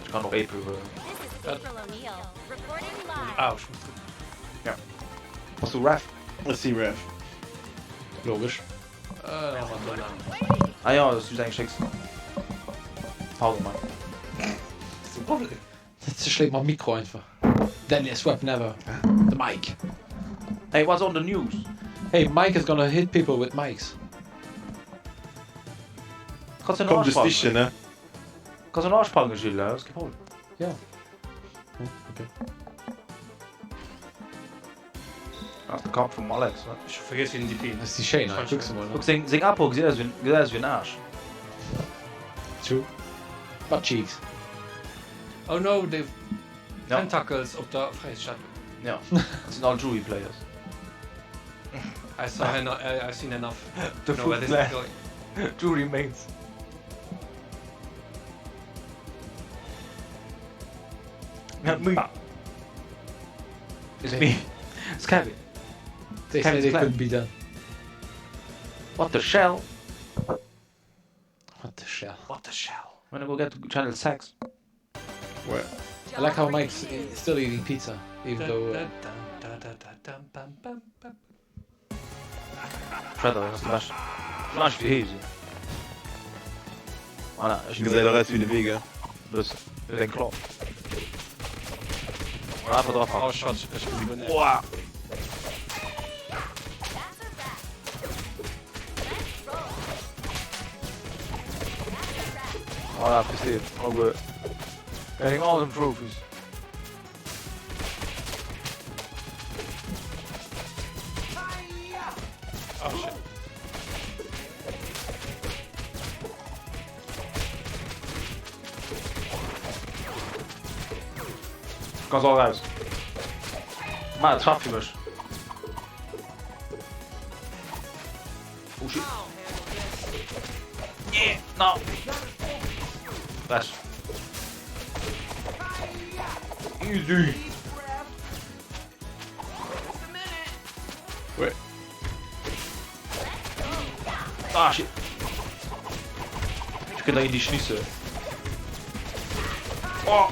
Ech kann och April huelen. Ah, ech muss drücken. Ja. Bass du Raph? Ech si Raph. Logesch. Äh, Madonna. Ah ja, dat ass just eng Schécks. Pardon, Mike. Was ist dein Problem? Dat schléit mam Mikro einfach. Deadliest weapon ever, the mic. Hey, what's on the news? Hey, Mike is gonna hit people with mics. Kanns du Komm, du Stichen, ne? Kanns du asprangen, Gilles, dat ass kee Problem. Ja. Oh, okay. Dat ass de Kapp vum Alex, ne? Ech hu vergiess wéi den DP. Dat ass déi schéin hei, kuck se mol, ne? Kuck, seng, seng Apo gesäit aus wéi, gesäit aus wéi en Aarsch. True. Butt cheeks. Oh no, déi Tentacles op der Fräiheetsstatue. Ja, dat sinn all Jury Players. I saw I've seen enough. The Foot Clan. Jury Mains. Not me. It's me. It's Kevin. They said it couldn't be done. What the shell? What the shell? What the shell? Wanna go get channel 6? Where? I like how Mike's still eating pizza, even though. Uh, Shredder ass de beschten. Fleisch wéi hee sinn. Voilà, ech Gesäit och aus wéi de Vega. Bëssen. Huet eng Claw. Voilà, einfach drauf hauen. Oh shit, ech gesi guer näischt. Boah. Voilà, versteet. Oh guer. Getting all them trophies. Oh shit. Kannst auch raus. Mann, das schafft für mich. Oh shit. Yeah, no. Was? Easy. Where? Ah, shit. Ich kann da in die Schnisse. Oh.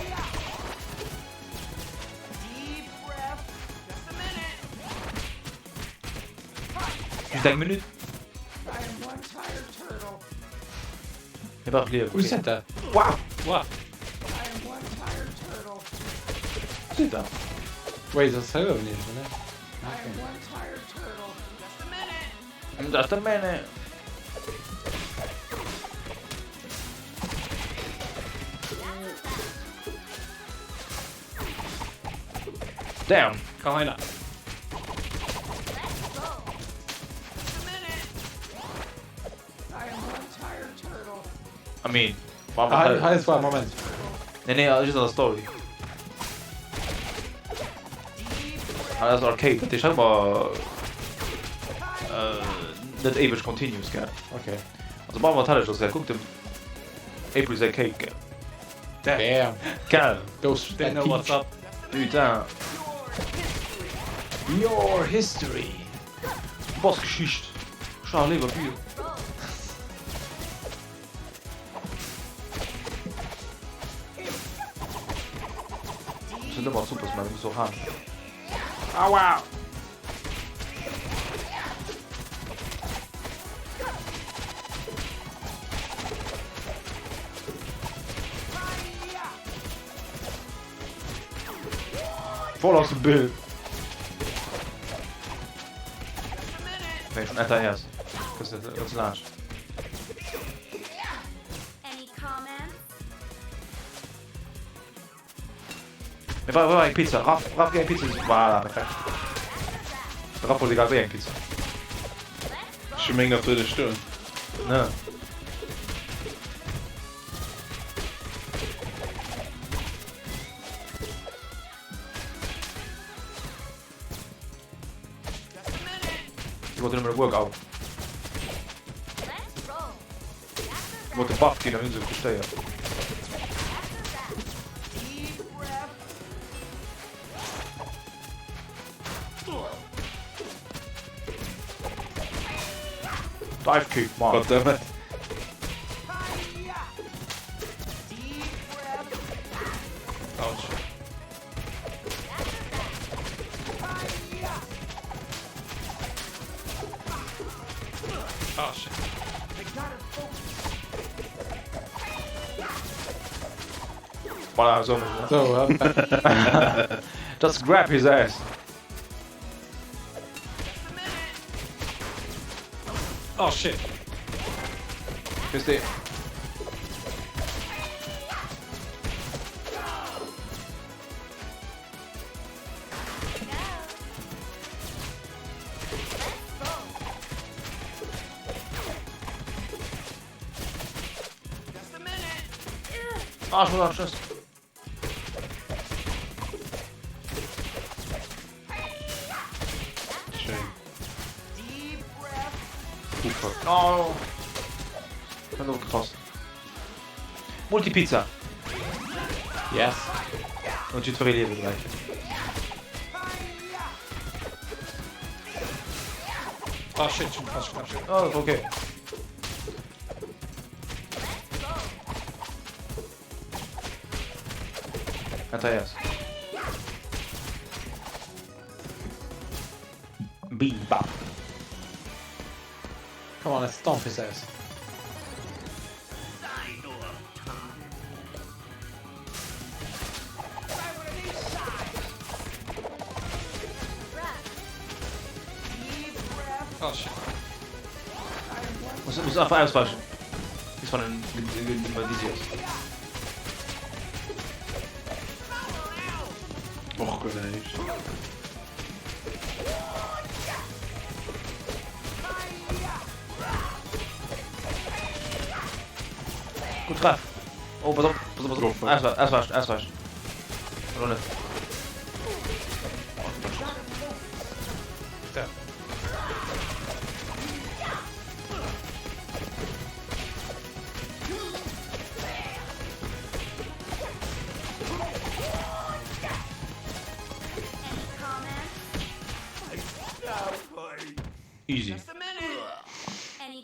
Just eng Minute. Mir brauch Liewen. Who said that? Wow! Wow. Seet dat? Wait, dat ass selwer nicht, ne? Just a minute. Damn. Komm heiner. I mean, Ah, hei, es war Moment. Nee, nee, just an der Story. Ah, das ist Arcade. Dat heescht ëmmer äh, net éiweg continuous, gell? Okay. Also machen wir Teller, das guck dem April säi Cake, gell? Damn. Gell? Those They that know what's peach. up. Putain. Your history. Du bass Geschicht. Schau lieber Bier. Muss net ëmmer Suppes man, muss och han. Aua! Voll aus dem Bild. Nee, schon enter erst. Das ist das lasch. Mir war war eng Pizza. Raff, raff eng Pizza. Voilà, perfekt. Raff wollt egal wéi eng Pizza. Ech hu meng nach drënne stoen. Ne. Ich wollte nëmmen e Workout. Ich wollte Buff ginn, an hunn se gestéiert. Dive Kick, Mann. Goddammit. Voilà, so. So, Just grab his ass. Oh shit. Christy. Ah, ich muss noch Schuss. Schéin. Oh, fuck. Oh. Hat opgepasst. Multipizza. Yes. Und jiddweree Liewe gläich. Ah shit, schon fast knapp. Oh, okay. Matthias. Bebop. Come on, let's stomp his ass. Oh shit. Muss, muss einfach ausweichen. Bis von den Dizzy ass. Och guer näischt. Gutt Treff. Oh, pass op, pass op, pass op. Ausweichen, ausweichen, ausweichen. Oder net? Easy.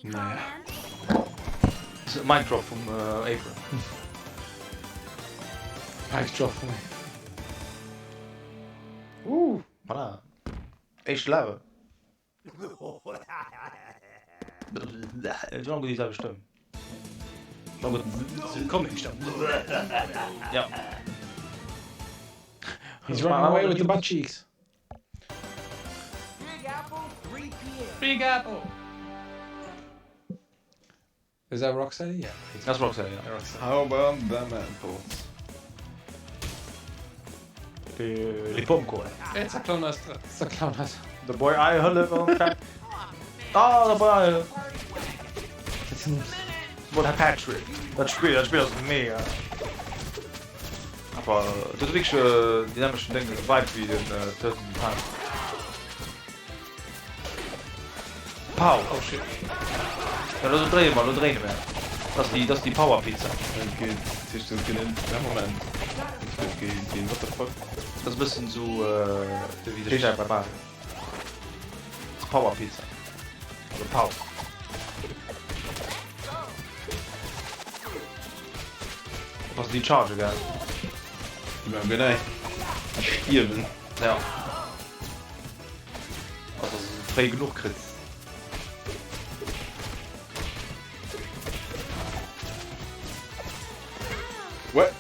Naja. Mic drop vum April. Mic drop vum. Uh, voilà. Éischt Level. Et war déi selwecht Stëmm. Comic-Stëmm. Ja. He's running away with the butt cheeks. Big Apple! Is that Rocksteady? Yeah. Dat ass Rocksteady, ja. Rocksteady. How about them apples? Les pommes, quoi. It's a clown astra. It's a clown house. De Boy I hëllef am Chat. Ah, de Boy I What Patrick. Dat Spill, dat Spill ass mega. Aber dat huet wierklech deen nämlechten Ding, Vibe wéi den Turtles in Time. Pow! Oh shit. Ja, lo dréine mer, lo dréine mer. Dat ass déi, dat ass déi Power Pizza. Dat geet, dat heescht dat geet net, ja Moment. Dat geet géint, what the fuck? Dat ass e bëssen esou wéi de Stär bei Mario. Dat ass Power Pizza. Also Pow. Oppassen, déi charge gell. Déi maachen guer näischt. Déi stierwen. Ja. Also dass de fréi genuch kriss. What?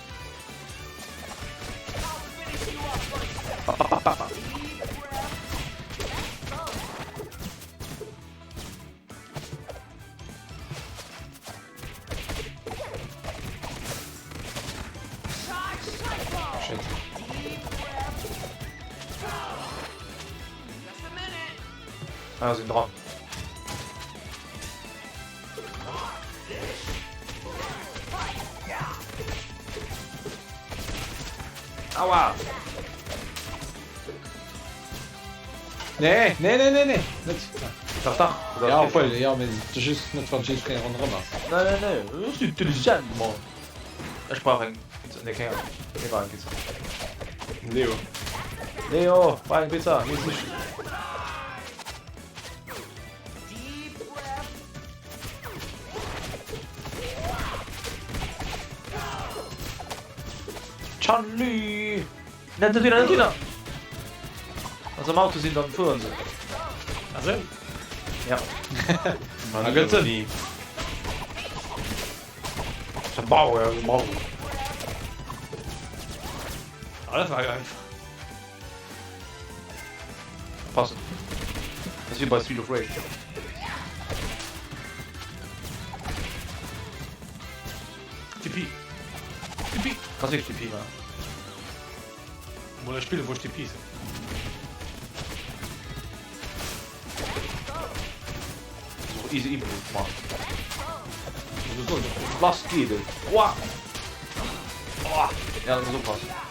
Shit. Ah, sinn dran. Aua! Nee, nee, nee, nee, nee. Net. Dach, dach. Ja, obwohl, ja, mee just net wann jiddweree ronderëm ass. Nee, nee, nee. Dat ass intelligent, Mann. Ech brauch eng Pizza. Nee, keng Ahnung. Mir brauch eng Pizza. Leo. Leo, brauch eng Pizza. Mir sichen. Chun-Li! Net net wieder, net wieder! Wann se am Auto sinn, dann fueren se. Ah sou. Ja. Mann, Ah, gëtt Sënn. nie. Bau, ja, Bau. Oh, dat war jo einfach. Passen. Dat ass wéi bei Street of Rage. TP. TP. Kanns wierklech TP maachen. Mol e Spill wou ech TP sinn. Och easy input man. Lass geet et. Wow. Oh. Ja, dat muss oppassen.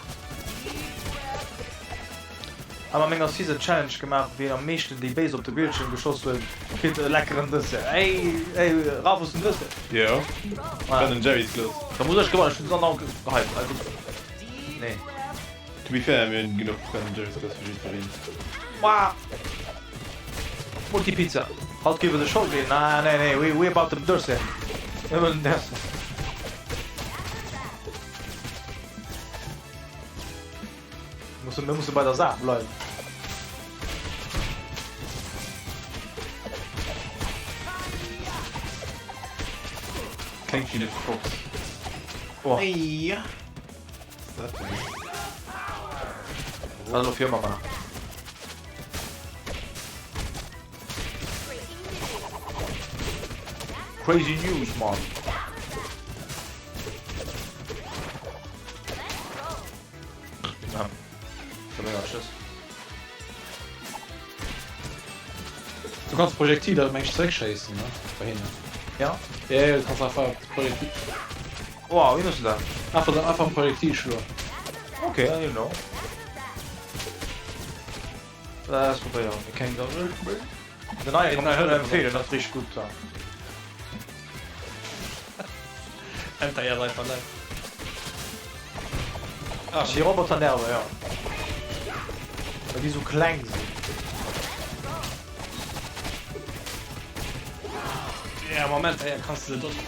A mat menger Season Challenge gemaach, wien am meeschten déi Béis op de Bildschirm geschoss huet, kritt e leckeren Dessert. Ey, ey, Ralph, hues du en Dessert? Jo, Ben and Jerry's Glas. Da muss ech gewannen, ech hunn se andauernd gehypt. Also, nee. To be fair, mir hunn genuch Ben and Jerry's Glas fir jiddwereen. Wow! Multipizza. Haut géif et e Show ginn. Ah, nee, nee, we, we about the Dessert. Mir wëllen Dessert. Musse, mir musse bei der Saach bleiwen. Kléngt wéi de Fox. Oh. Eia. Was dat denn? Dat ass elo fir ëmmer maachen. Crazy News, man. Du kanns Projektiler meng ech zeréckschéissen ne bei hinnen. Ja. Ja ja du kanns einfach Projektil. Wow, wéi méchs du dat? Einfach einfach en Projektil schloen. Ok, I didn't know. Dat probéieren, mir keng da. Den neie kann ech nëmmen empfehlen, dat ass richteg gutt. Enter Life for Life. Ah, déi Roboter nerven, jo. Well déi sou kleng sinn. Ja, Moment, ey, kanns du se dodgen.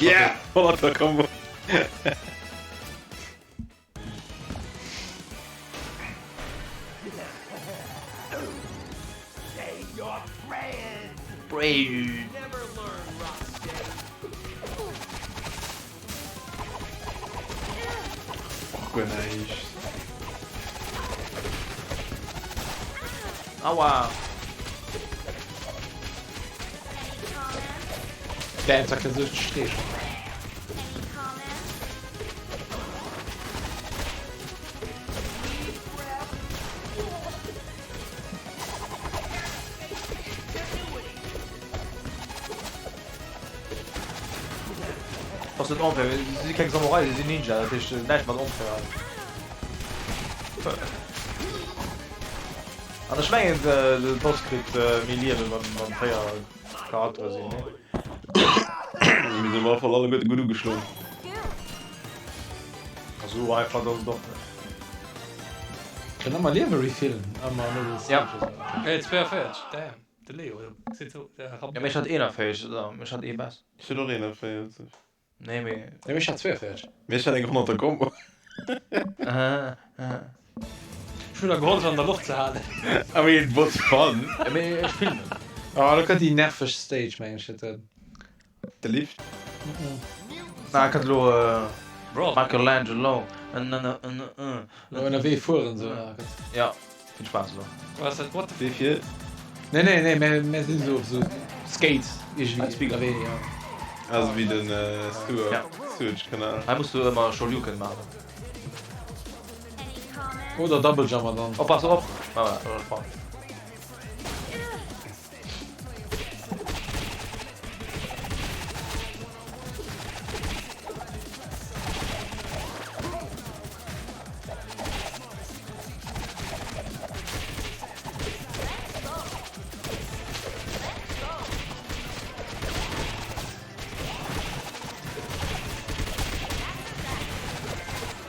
Yeah! 100er Combo! Och guer näischt. Aua! Damn, zack, der sech streechen. Ass net onfair, si si keng Samurai, si sinn Ninja, dat heescht näischt mat onfair. An ech mengen de Boss kritt méi Liewen wann 4 Charaktere sinn, nee? Mir sinn op alle Fall alleguerte gutt ugeschloen. Esou einfach ass et och net. Kënnt ëmmer Liewe refillen, ëmmer no den Stages. Hey, 42, damn, de Leo seet sou, de Ja, mee ech hat 41, ech hat ee bess. Ech hat och 41. Nee, mee. Nee, mee ech hat 42. Mee ech hat eng honnerter Combo. Ech hunn der gehollef an der Loft ze halen. I mean, it was fun. Ja, mee ech filmen. Oh, lo kënnt déi nerveg Stage, mengen ech, dat. De Lift? Na, kënnt elo Michelangelo. Lo ënnerwee fueren, sou. Ja. Vill Spaass elo. Was dat? What the Wéi fir? Nee, nee, nee, mir, mir sinn esou op esou Skates iergendwéi ënnerwee, ja. Also wéi den Sewer, Ja. Sewage Kanal. Hei muss du ëmmer Shoryuken maachen. Oder Double Jump an dann. Oppass op! Ah, voilà, dat war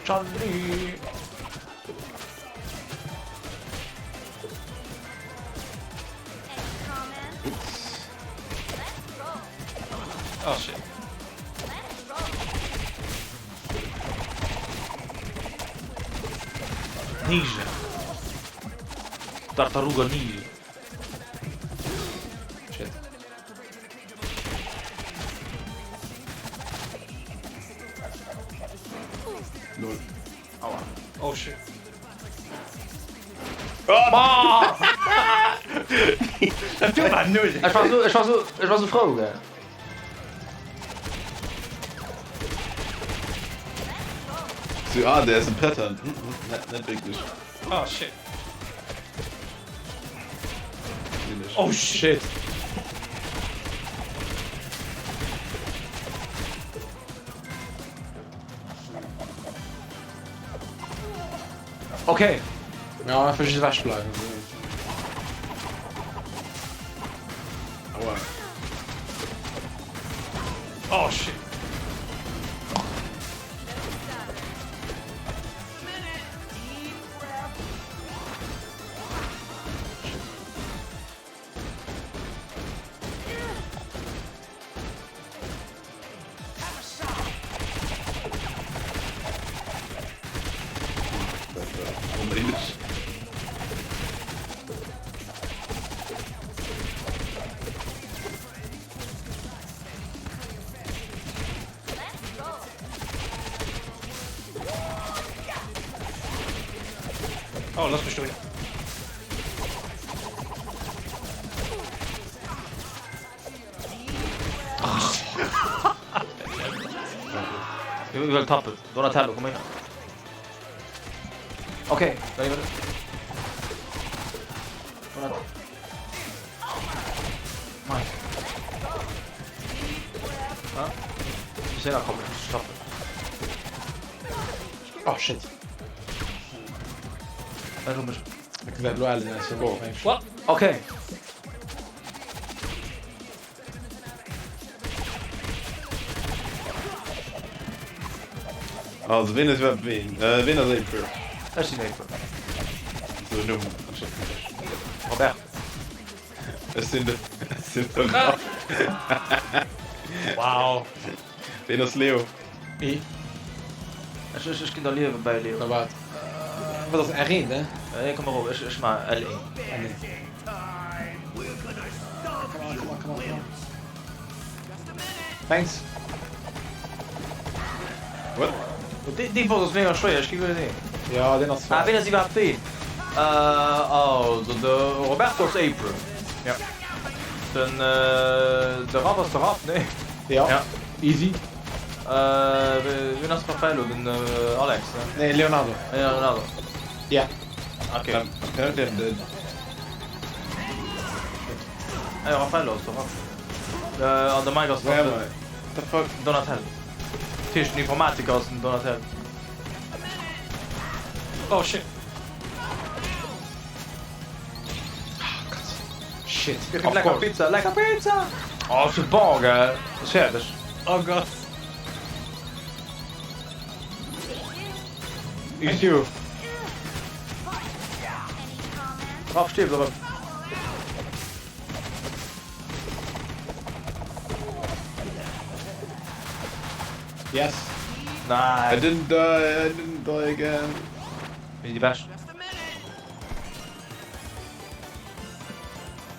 Chun-Li! Oh shit. Ninja. Tartaruga Ninja. Shit. Oh shit. Dat do war null. Ech war sou, ech war sou, ech war sou frou, gell. So, ah, der ist ein Pattern. Hm, hm, net, net wirklich. Oh shit. Oh shit. Okay. Ja, einfach just ewech bleiwen. Aua. Oh shit. Dat war onnéideg. Oh, lass mech dohinner. Iwwer Tappe. Donatello, komm hin. Okay, da iwwer. Donatello. Mike. Ja? Muss hin, komm, stopp. Oh shit. Warte, mich. Da gesäit elo ellen aus. What? Okay. Also, ween ass iwwerhaapt ween? Äh, ween ass April? Ech sinn April. So en Numm anstatt vun ech. Robert. Ech sinn de, ech sinn de Raff. Wow. Ween ass Leo? I. Ech, ech, ech ginn der Liewe bäi, Leo. Na wat? Wat ass R1, ne? Nee, komm erop, ech, ech maachen L1. Ah, nee. Come on, come on, come on, come on. Thanks. What? Dee, dee Boss ass mega schwéier, ech gi guer net een. Ja, deen ass. Ah, ween ass iwwerhaapt ween? Äh, also de Roberto ass April. Ja. Den, äh, de Raff ass de Raff, nee? Ja. Ja. Easy. Äh, wien ass Raffaello? Den Alex, ne? Nee, Leonardo. Leonardo. Ja. Okay. I'm apparently I'm dead. Ah jo, Raffaello ass de Raff. Äh, an de Mike ass Where am de I? What the fuck? Donatello. Dat heescht, den Informatiker ass den Donatello. Oh shit. Shit. Of lecker Pizza, lecker Pizza! Oh, c'est bon, gell? Ass fäerdeg. Oh Gott. Easy. Raff stierft erëm. Yes. I Nein. didn't die, I didn't die again. Mir sinn déi Bescht.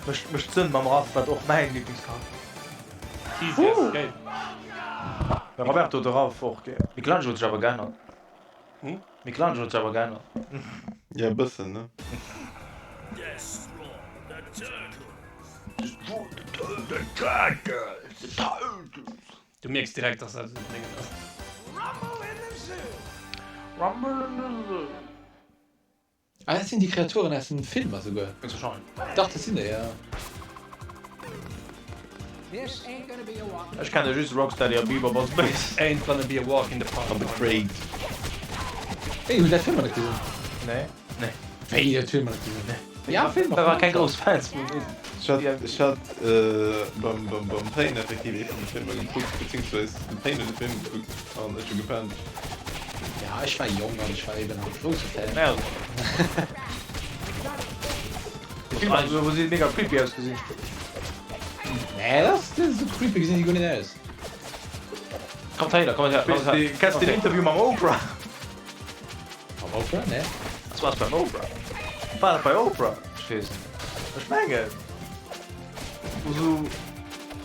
Mécht mécht Sënn mam Raff, wat och mäin Lieblingscharakter. Easy as game. De Roberto de Raff och gär. Michelangelo huet sech awer geännert. Hm? Michelangelo huet sech awer geännert. Ja, e bëssen, ne? Du mierks direkt, dass dat en Déngen ass. Rumble in the Zoo. Ah, dat sinn déi Kreaturen aus den Filmer souguer. Héchstwahrscheinlech. Dach, dat sinn déi, ja. Ech kenne just Rocksteady a Bebop als Béis. Ain't gonna be a walk in the park. An de Craig. Hey, hutt der d'Filmer net gesinn? Nee. Nee. Wéi, dir hutt d'Filmer net gesinn? Nee. Ja, Filmer. Ech war keng grouss Fans vun deenen. Ech hat, ech hat beim, beim, beim Payne effektiv ee vun de Filmer gekuckt, beziehungsweise de Payne huet de Film gekuckt an ech hu gepennt. Ja, ech war jonk an ech war eben e grousse Fan. Merde. Déi Filmer wou si mega creepy ausgesinn. Nee, dat ass esou creepy gesinn déi guer net aus. Kommt heihinner, kommt her, kommt her. Kennst du den Interview mam Oprah? Mam Oprah? Nee. Das war's beim Oprah. War dat bei Oprah? Ech weess net. Ech mengen. Wou sou,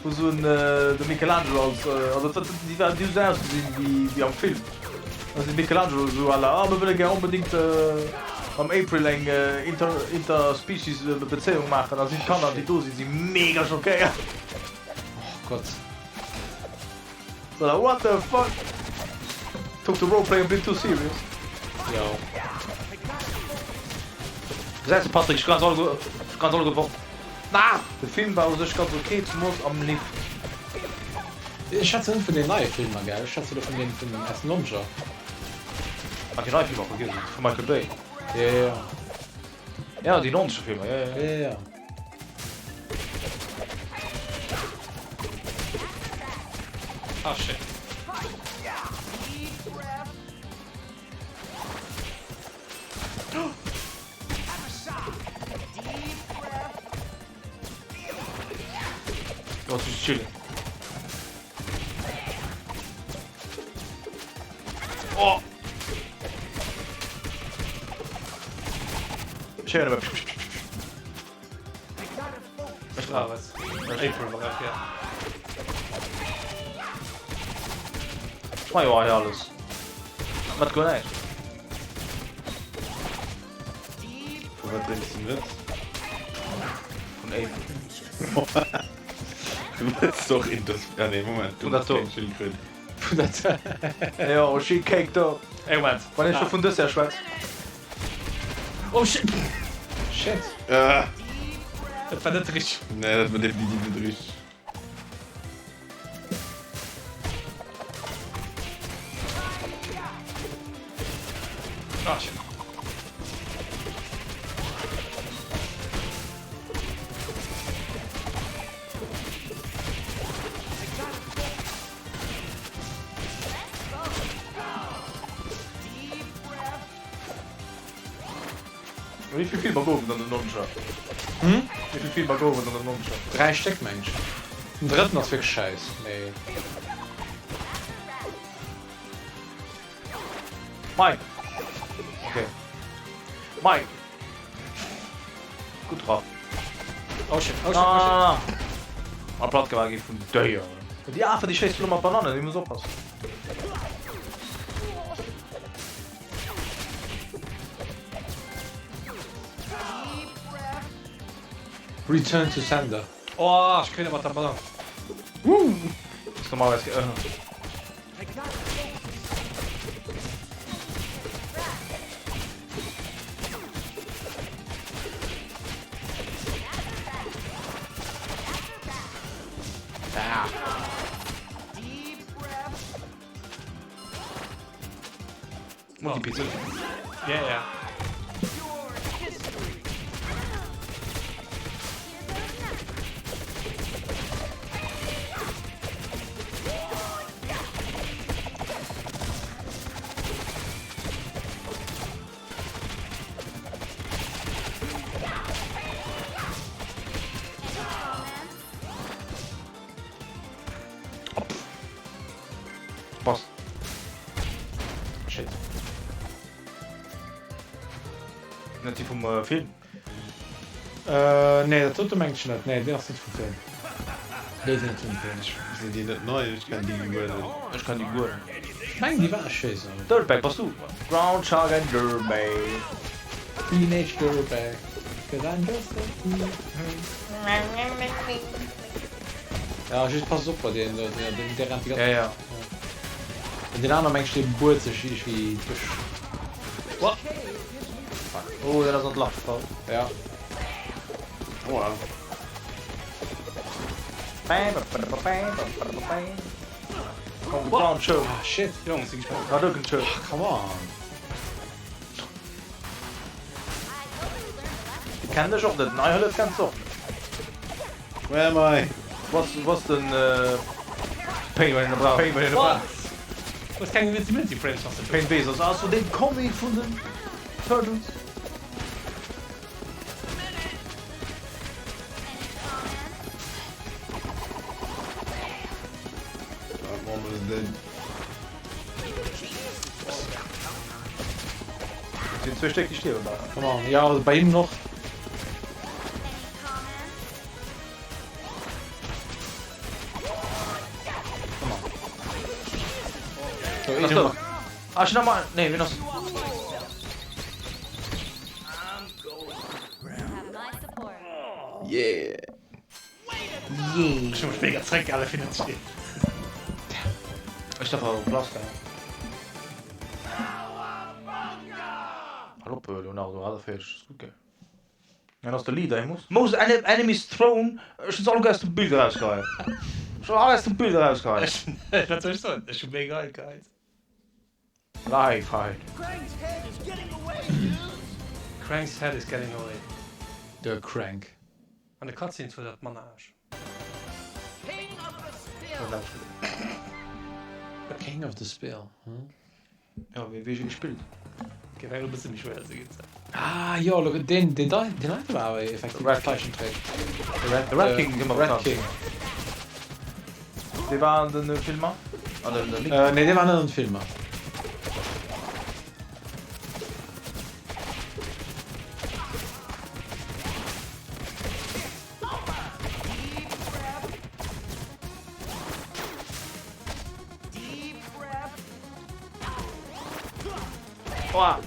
wou sou en, de Michelangelo als, also dat, déi war, déi hu sou ausgesinn wéi, wéi am Film. Da sinn Michelangelo esou à la, ah mir wëlle gär onbedéngt mam April eng inter interspecies Bezéiung maachen. Da sinn d'Kanner déi do sinn, si mega schockéiert. Oh Gott. So la, what the fuck? Took the roleplay a bit too serious. Jo. Gesäis de Patrick, ech kann se alleguer, ech kann se alleguer wor. Ah! De Film war u sech ganz ok, zumols am Lift. Ech schwätzen net vun den neie Filmer, gell? Ech schwätze lo vun deenen vun aus den Nonzeger. Ah, déi nei Filmer, vergiess et, vum Michael Bay. Jo, jo, jo. Ja, déi nonzeger Filmer, jo, jo. Jo, jo, jo. Ah, shit. Jo, just chillen. Oh! Ech héieren awer. Ech war es. April war ja. Ech mach jo hei alles. Mat guer näischt. Vu wat drénks de net? Vun April. Du wëlls doch Inters... Ah nee, Moment, du Vun der hues keng Schildkröt. Vun der Jo, she caked up. Ey, Moment. Wann ech scho vun Dessert schwätz. Oh shit! Shit. Ah, Dat war net richteg. nee, dat war definitiv net richteg. Ah shit. Wéi vill Filmer goufen et an den Nonzeger? Hm? Wéi vill Filmer goufen et an den Nonzeger? 3 Stéck meng ech. Den drëtten ass wierklech schäiss, mee. Mike! Okay. Mike! Gutt drauf. Oh shit, oh shit, oh shit. Ah! A platt gemaach gi vun Déieren. Déi Afen, déi schéissen elo mat Banannen, déi muss oppassen. Return to sender. Oh, ech kréien e mat der Banann. Ass normalerweis ge. Ah. Multipizza. Yeah, yeah. Passt. Shit. Net déi vum Film? Äh, nee, dat dote mengt ech net. Nee, déi ass net vum Film. Déi sinn net vum Film. Sinn déi net nei? Ech kenn déi guer net. Ech kenn déi guer net. Ech mengen, déi war schéi sou. Dirtbag bass du? Groundhog and Dirtbag. Teenage Dirtbag, 'cause I'm just a teenage. Ja, just pass op bei deen do, deen dee rennt déi ganz Ja, ja. An deen aner mengt dee buert sech iergendwéi duerch. Oh, dat ass an d'Lach gefall. Ja. Aua. Komm, Ground Show. Ah, shit. Jungs, sinn gespannt. Hadouken Show. Come on. Déi kennen ech och net. Den Eihëllef kenns de och net. Where am I? Was was den Pain when in Pain when in What? Hues keng Invincibility Frames was Pain Bezos ass du den Comic vun den Turtles? I'm almost dead. Sinn zwee Stéck déi stierwen da. Come on, ja bei him noch. Ah, ech hunn nach mol, nee, wien ass? Yeah! Yeah! Ech hu mech mega zréckgehale fir net ze stierwen. Ech darf awer Platz da. Hal op, Leonardo, 48, ass gutt, gell? Hien ass de Leader, hie muss. Most enemies thrown, ech hunn se alleguer aus dem Bild erausgeheien. Ech hunn all aus dem Bild erausgeheien. Ech, wat soll ech soen, ech hu méi geil geheit. Live hei. Krang's head is getting away. De Crank. An de Cutscenes huet dat manner Aarsch. King of the Spill, hm? Jo, wéi wéi gespillt. Géif eng e bësse méi schwéier ze ginn. Ah jo, lo deen deen dei deen heite war awer effektiv Red Zeichentrick. De Red de Red King gëmmer Red bekannt. King. Dee war an den Filmer? An den den Äh nee, dee war net an den Filmer. Oa!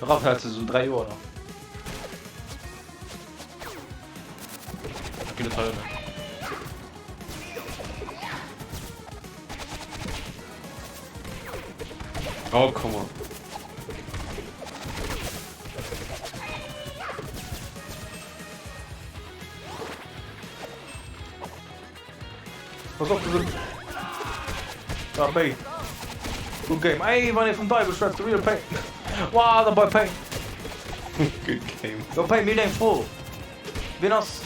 Raff hat se sou 3 Joer nach. Da geet et hei ënnen. Oh, come on. Pass op, do sinn. Ah, Béi. Good game. Ey, wann ee vum Deiwel schwätzt, the real pain. Wow, the boy Pain. Good game. Yo, Pain, mir hunn eng Fro. Wien ass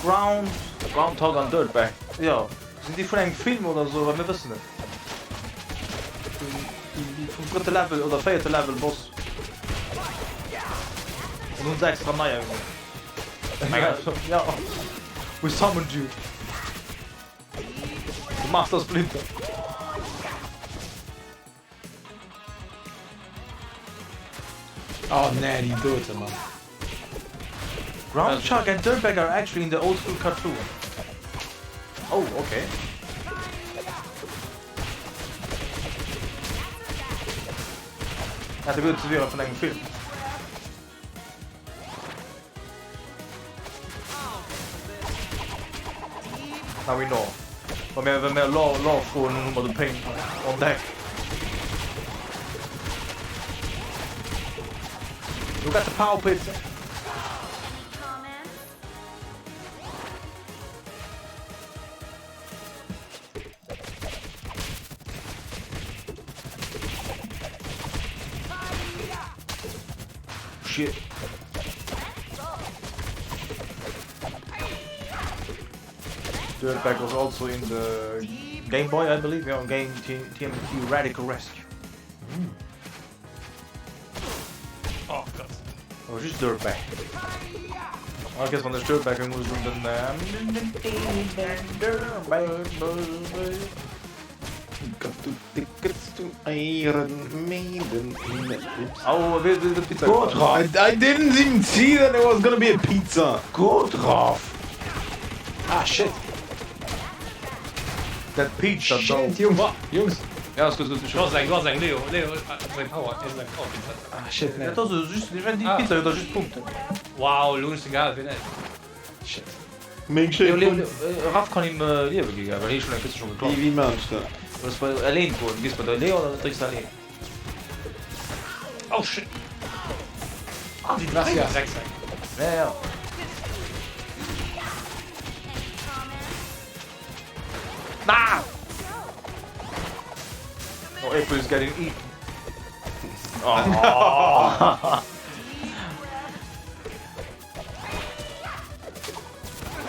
Ground. Groundhog an Dirtbag? Jo. Sinn déi vun engem Film oder sou? Well mir wëssen et. Déi vum drëtte Level oder véierte Level Boss. An hunn se extra neier gemaach. Ja. We summoned you. The Master Splinter. Oh nee, déi dote Mann. Ground Chuck and Dirtbag are actually in the old school cartoon. Oh, okay. Hat e gutt ze wiere vun engem Film. Now we know. Wa mir, wa mir Lore, Lore froen hunn, hu mer de Pain on deck. You got the power pizza. Shit. Dirtbag was also in the Game Boy, I believe, yeah, Game TMNT Radical Rescue. Oh Gott. Oh, just Dirtbag. Ah, okay, wann ech Dirtbag muss un den Dirtbag. Got two tickets to Iron Maiden. Oops. Au, wéi wéi de Pizza Gott, gefallen. I, I didn't even see that it was gonna be a pizza. Gott drauf. Ah shit. Dat Pizza Shit, Jungs. Jungs. Ja, ass gutt, gutt. Du has eng, du has eng, Leo, Leo, seng Power, hien seng Power Pizza. Ah shit, nee. Dat ass just, ech mengen, déi Ah. Pizza huet da just Punkten. Wow, lo hunn ech se gehal, wéi näischt. Shit. Meng Leo, schéin Leo, Punkt. Leo, Raff kann him Liewe gi, gell, well hie schon eng Pizza schon Wéi, geklaut. wéi maan ech dat? Du muss bei Alleen goen, du gees bei de Leo an dann drécks de Alleen. Oh shit. Ah, déi Gracias. dréi Drecksäck. Ja, ja. Ah! Oh, April is getting eaten. Oh.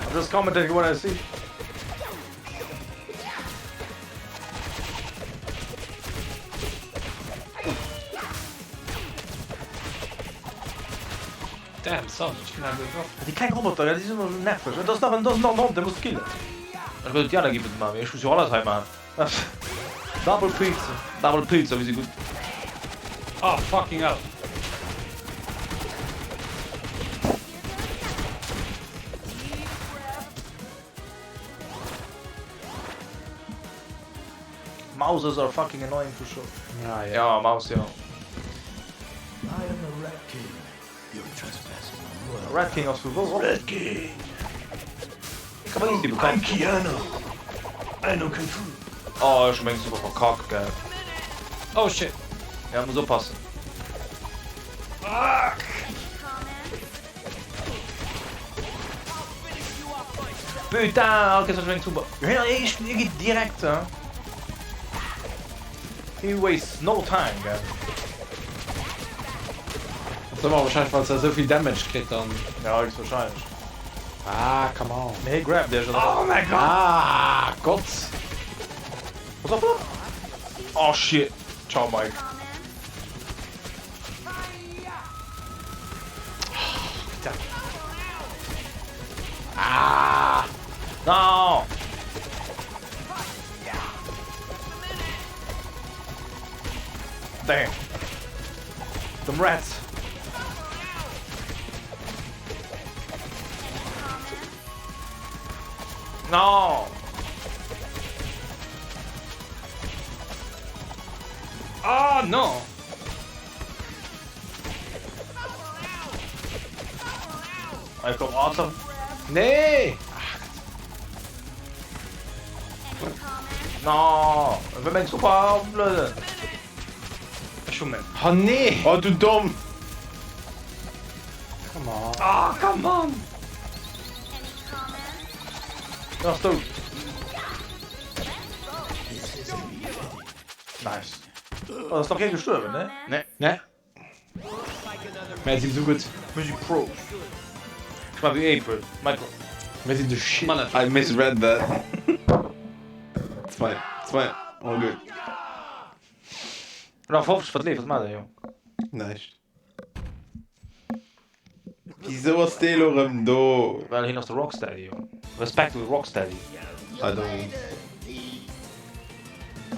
I'm just commenting what I see. Damn, son, ech ginn awer getroff. Déi kleng Roboter, ja, déi sinn ëmmer esou nerveg. Et ass nach en, et ass nach en Hond, dee muss killen. Ech wëll déi aner géifen et maachen, mee ech muss jo alles hei maachen. Double Pizza. Double Pizza, wéi si gutt. Oh, fucking hell. Mouses are fucking annoying for sure. Ja, ja. Ja, Maus, jo. I am the Rat King. You're trespassing on royal. Rat King ass vu wou? Rat King. Ik awer easy I'm bekannt. Keanu. I know Kung Fu. Oh, ech hu meng super verkackt, gell. Oh shit. Ja, muss oppassen. Fuck. Putain, okay, das war super. Ja, ich, ich geht direkt, ja. He wastes no time, gell. Dat ass ëmmer wahrscheinlech well se esou vill Damage kritt dann. Ja, höchstwahrscheinlech. Ah, come on. Nee, hie grabt iech, oder? Oh mein Gott. Ah, Gott. Pass op, pass op. Oh shit. Ciao, Mike. Ah! No! Damn. Them rats. No! Ah non. Hei komm, Arthur. Nee! No! Ech wëll meng Super oplueden. Ech hu meng. Oh nee! Oh du domm! Come on. Ah, come on! En ass dout. Nice. Oh, ass nach kee gestuerwen, ne? Nee. Nee. Mär sinn esou gutt. Mir si Pros. Ech man wéi April. Michael. Mär sinn de Shit. Manager. I misread that. It's fine, it's fine, all good. Nach 50, wat leeft? Wat maacht der jo? Näischt. Wisou ass dee lo rëm do? Well hien ass de Rocksteady, jo. Respekt to Rocksteady. I don't.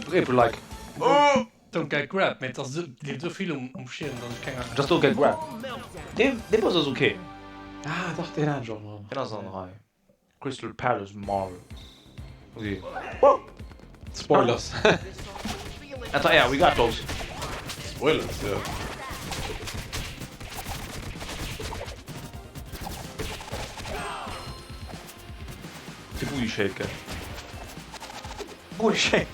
April like. Don't get grabbed, mee et ass esou, leeft esou vill um um Schierm, datt ech keng Ahnung. Just don't get grabbed. Dee dee Boss ass ok. Ah dach, deen hat ech och nach. Deen ass an der Rei. Crystal Palace Marvel. Ok. Whoa! Spoilers. Enter air, we got those. Spoilers, jo. De Booty Shake, gell? Booty Shake.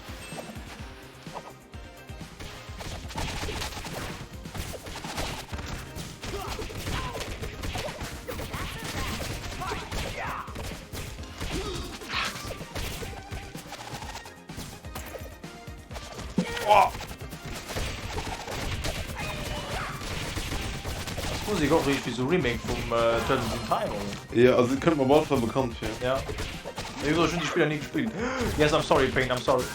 Oh. Ass d'Musek och riicht wéi sou Remake vum Turtles in Time oder? Jo, also et kënnt mer op alle Fall bekannt vir. Ja. Wéi gesot, ech hunn déi Spiller ni gespillt. Yes, I'm sorry Pain, I'm sorry.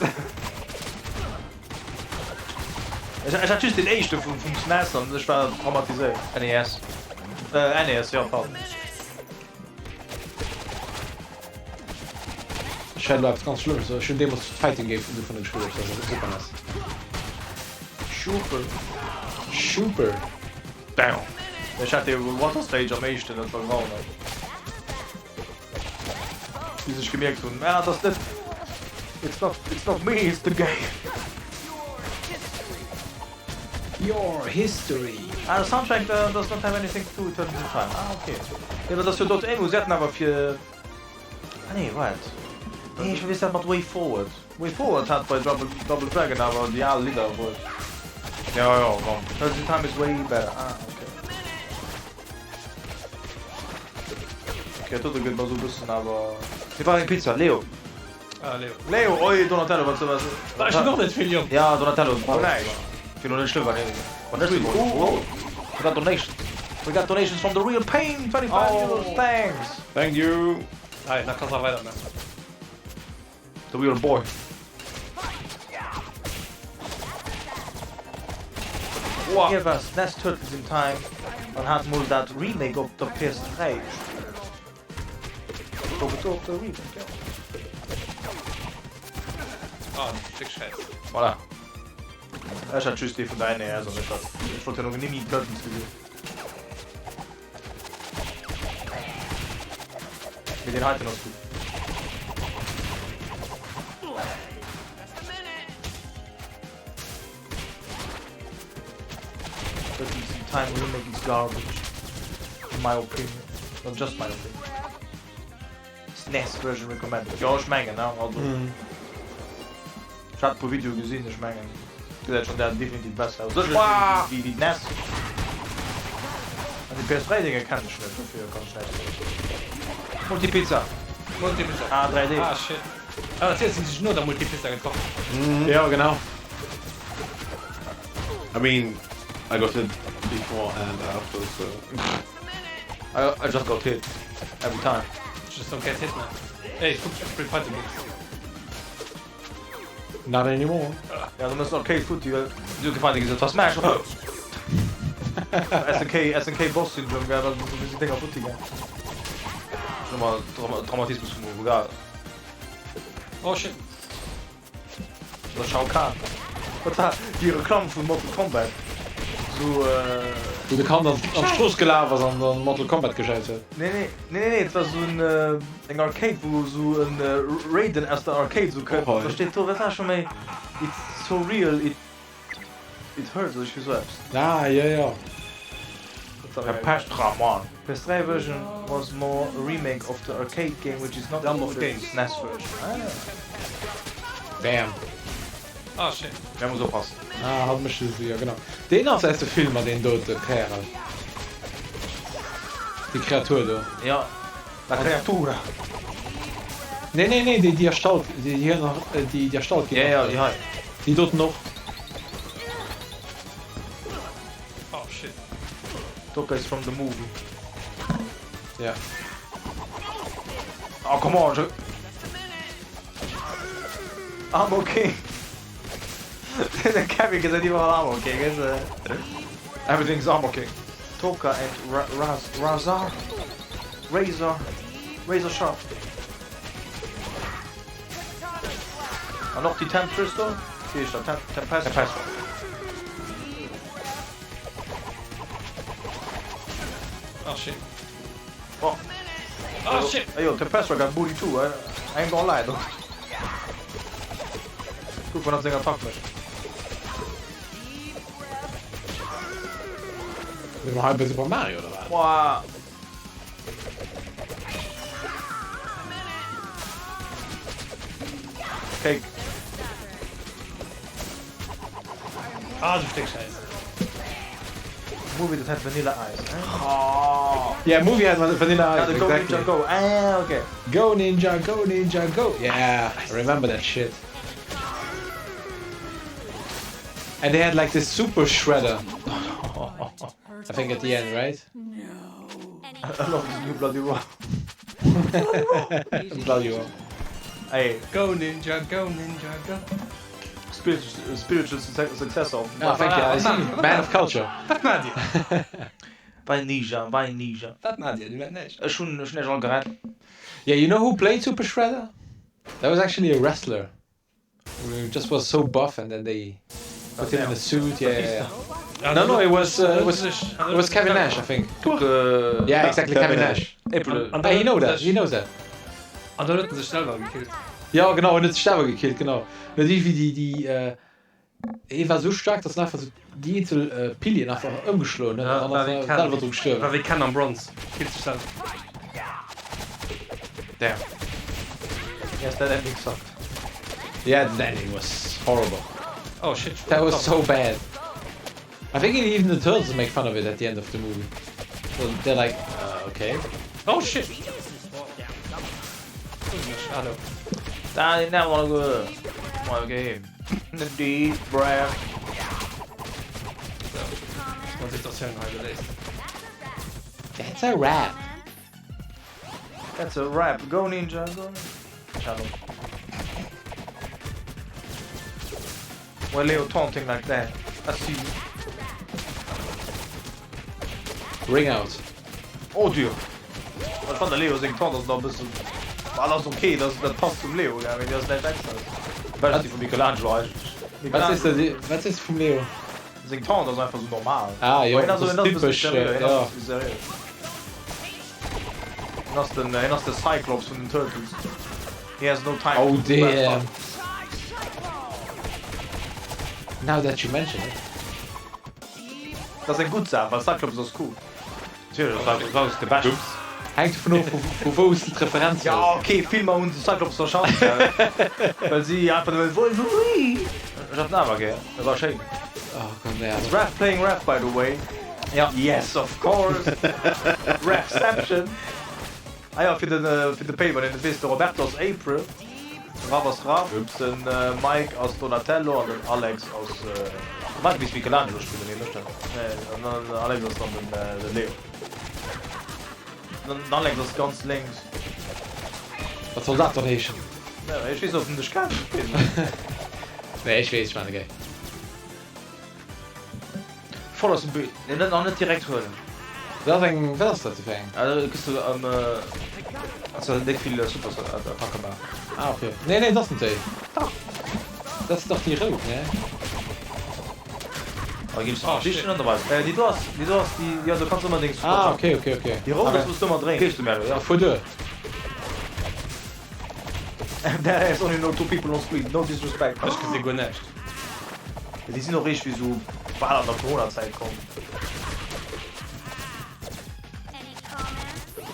Ech ech hat just deen éischte vum vum SNES an ech war traumatiséiert. NES. Äh, NES, jo, pardon. Ech hat elo eppes ganz Schlëmmes, ech hunn deemools d'Fighting Game dovunner gespillt op der Super nes. Super. Super. Bam. Ech hat dee Water Stage am éischten, dat war grauenhaft. Bis ech gemierkt hunn, ah, dat ass net, it's not, it's not me, it's the game. Your history. Ah, the soundtrack does not have anything to do with Turtles in Time. Ah, okay. Jo, dat ass jo Dotemu, si haten awer fir, ah nee, waart. Nee, ech verwiessel dat mat Way Forward. Way Forward hat bei Double, Double Dragon awer déi al Lidder bruecht. Jo, jo, komm. Turtles in Time is way better. Ah, okay. Okay, dat dote gëtt mer sou bëssen awer. Mir brauchen eng Pizza, Leo. Ah, Leo. Leo, oi, Donatello, wat soll dat? Ah, ech hunn och net vill, Jong. Ja, Donatello, brauch näischt. Fir lo net schlëmm, war war net schlëmm. Oh, oh, we got donations. We got donations from the real pain, 25 euros, thanks. Thank you. Hei, da kanns nach weider maachen. The real boy. Hie war SNES Turtles in Time an hat mol dat Remake op der PS3 gespillt. Gouf et do op der Remake, jo. Ah, Stéck Schäiss. Voilà. Ech hat just dee vun der NES an ech hat, ech wollt jo nach ni méi Turtles gesinn. Mee deen heiten ass gutt. Time remake is garbage. In my opinion. Well, just my opinion. SNES version recommended. Jo, ech mengen, ne? Also, ech hat e puer Videoe gesinn, ech mengen, gesäit schonn dat definitiv besser aus. Sécherlech wéi wéi d'NES. An déi PS3-Dénge kennen ech net, dofir kann ech näischt soen. Multipizza! Multipizza. Ah, 3D. Ah, shit. Ah, dat heescht, si sech no der Multipizza getroffen. Jo, genau. I mean, I got hit before and after, so. I, I just got hit. Every time. Just don't get hit, man. Ey, guck, Street Fighter Games. Not anymore. Ja, du mëss Arcade futti, well du gefallen dir gesot, was Smash. SNK, SNK Boss Syndrome, gell, well du si Dinger futti gell. Nochmal Traumatismus vum Vulgar. Oh shit. Oder Shao Kahn. Wat war déi Reklamm vu Mortal Kombat? Sou. Wou de Kand an d'Strooss gelaf ass an dann Mortal Kombat gejaut huet. Nee, nee, nee, nee, et war sou en eng Arcade, wou sou en Raiden aus der Arcade sou kënnt. Da steet do, wat war scho méi, It's so real, it it hurts oder iergendwéi sou eppes. Ah, jo, jo. Tempestra, man. PS3 version was more a remake of the arcade game which is not as good as the SNES version. Ah. Bam. Ah shit. Ja, muss oppassen. Ah, hat mech just, jo genau. Deen ass aus de Filmer, deen dote Kärel. Déi Kreatur do. Ja, la creatura. Nee, nee, nee, déi, déi erstallt, déi hier nach, déi, déi erstallt ginn Ja, ja, déi hei. Déi doten och. Oh shit. Tokka is from the movie. Ja. Oh come on, je... Armor King. Den Kevin gesäit iwwerall Armor King, weess de. Everything's Armor King. Tokka and Ra Raz Razar Razor Razor Sharp. An och déi Temptress do? Wéi heescht dat? Tem Tempest? Tempest. Ah shit. Oh. Ah shit. Hey yo, Tempestra got booty too, I, I ain't gonna lie though. Kuck wann dat seng Attack mécht. Sinn mer hei bei Super Mario oder wat? Wow. Cake. Ah, du Stéck Schäiss. Movie that had Vanilla Ice. Oh. Yeah, movie had Vanilla Ice. Ja, go exactly. Ninja Go. Ah, okay. Go Ninja, go Ninja, go. Yeah, I remember that shit. And they had like this super shredder. I think at the end, right? No. I love this new Bloody Roar. Bloody Roar. Ey. Go Ninja, go Ninja, go. Spiritual, spiritual successor. Ah, thank you. I see. Man of culture. Wat maacht Dir? Bei Ninja, bei Ninja. Wat maacht Dir? Dir maacht näischt. Ech hunn ech hunn iech all gerett. Yeah, you know who played Super Shredder? That was actually a wrestler. Who just was so buff and then they put him in a suit. Yeah, yeah, yeah. No, no, it was uh, it was it was Kevin Nash, I think. Yeah, exactly, Kevin Nash. April. Ah, he know that. He knows that. An dann huet en sech selwer gekillt. Ja, genau, en huet sech selwer gekillt, genau. En huet iergendwéi déi, déi, äh, hie war esou staark, datt en einfach sou déi eenzel äh, Pilieren einfach ëmgeschloen huet an dann ass er selwer dru gestuerwen. War wéi Ken am Bronze, killt sech selwer. Damn. Yes, that ending sucked. Yeah, that ending was horrible. Oh shit. That was so bad. I think even the turtles make fun of it at the end of the movie. So they're like, uh, okay. Oh shit. I didn't wanna go. Wanna game. The deep breath. So, Situatioun hei geléist. That's a wrap. That's a wrap. Go Ninja, go Ninja. Channel. Why Leo taunting like that? I see you. Ring out. Oh Dieu. Ech fand de Leo seng Taunt ass nach e bëssen, well ass ok, dat dat passt zum Leo, gell, mee déi ass näischt extraes. Bescht déi vum Michelangelo eigentlech. Wat sees de, wat sees de vum Leo? Seng Taunt ass einfach sou normal. Ah jo, Hien ass das hien ass e bëssen typesch, seriö, hien ja. ass seriö. Hien ass den, hien ass de Cyclops vun den Turtles. He has no time Oh to do bad damn. stuff. Now that you mention it. Dat ass eng gutt Saach, well Cyclops ass cool. Natierlech ass Cyclops de Beschten. Ups. Hänkt dovun of, vu wou s de d'Referenz Ja, hues. ok, Filmer hunn de Cyclops verschafft, well si einfach nëmmen Wolverine! Ech hat en awer gär, e war schéin. Oh Gott, nee, It's also. Raph playing Raph, by the way. Ja. Yes, of course! Raphception! Ah jo, fir den, fir de Paper, deen net weess, de Roberto ass April, de Raph ass Raph, Ups. den Mike ass Donatello an den Alex ass, de Mike misst Michelangelo spillen, mee mécht dat net. Nee, an den Alex ass dann den, de Leo. Den Alex ass ganz lénks. Wat soll dat dann heeschen? Nee, ech weess net, ob en dech kennt, ech weess et net. Nee, ech weess, ech maachen e Gay. Voll aus dem Bild. Nee, net, nach net direkt huelen. Dat ass eng, wat ass dat fir eng? Ah, da kriss du am, kannst du déck vill Super Attacke maachen. Ah, okay. Nee, nee, dat ass net déi. Dach. Dat ass dach déi rout, nee? Ah, ginn ech oh, shit. An der Äh, déi do ass, déi do ass déi, jo, du kanns ëmmer deng Super Ah, okay, okay, okay. Déi rout ass, wou s du ëmmer dréins. Gees du mer, ja. Fuer duer. There is only no two people on screen, no disrespect. Ech gesi guer näischt. Déi sinn och eréischt wéi sou bal an der Corona-Zäit komm.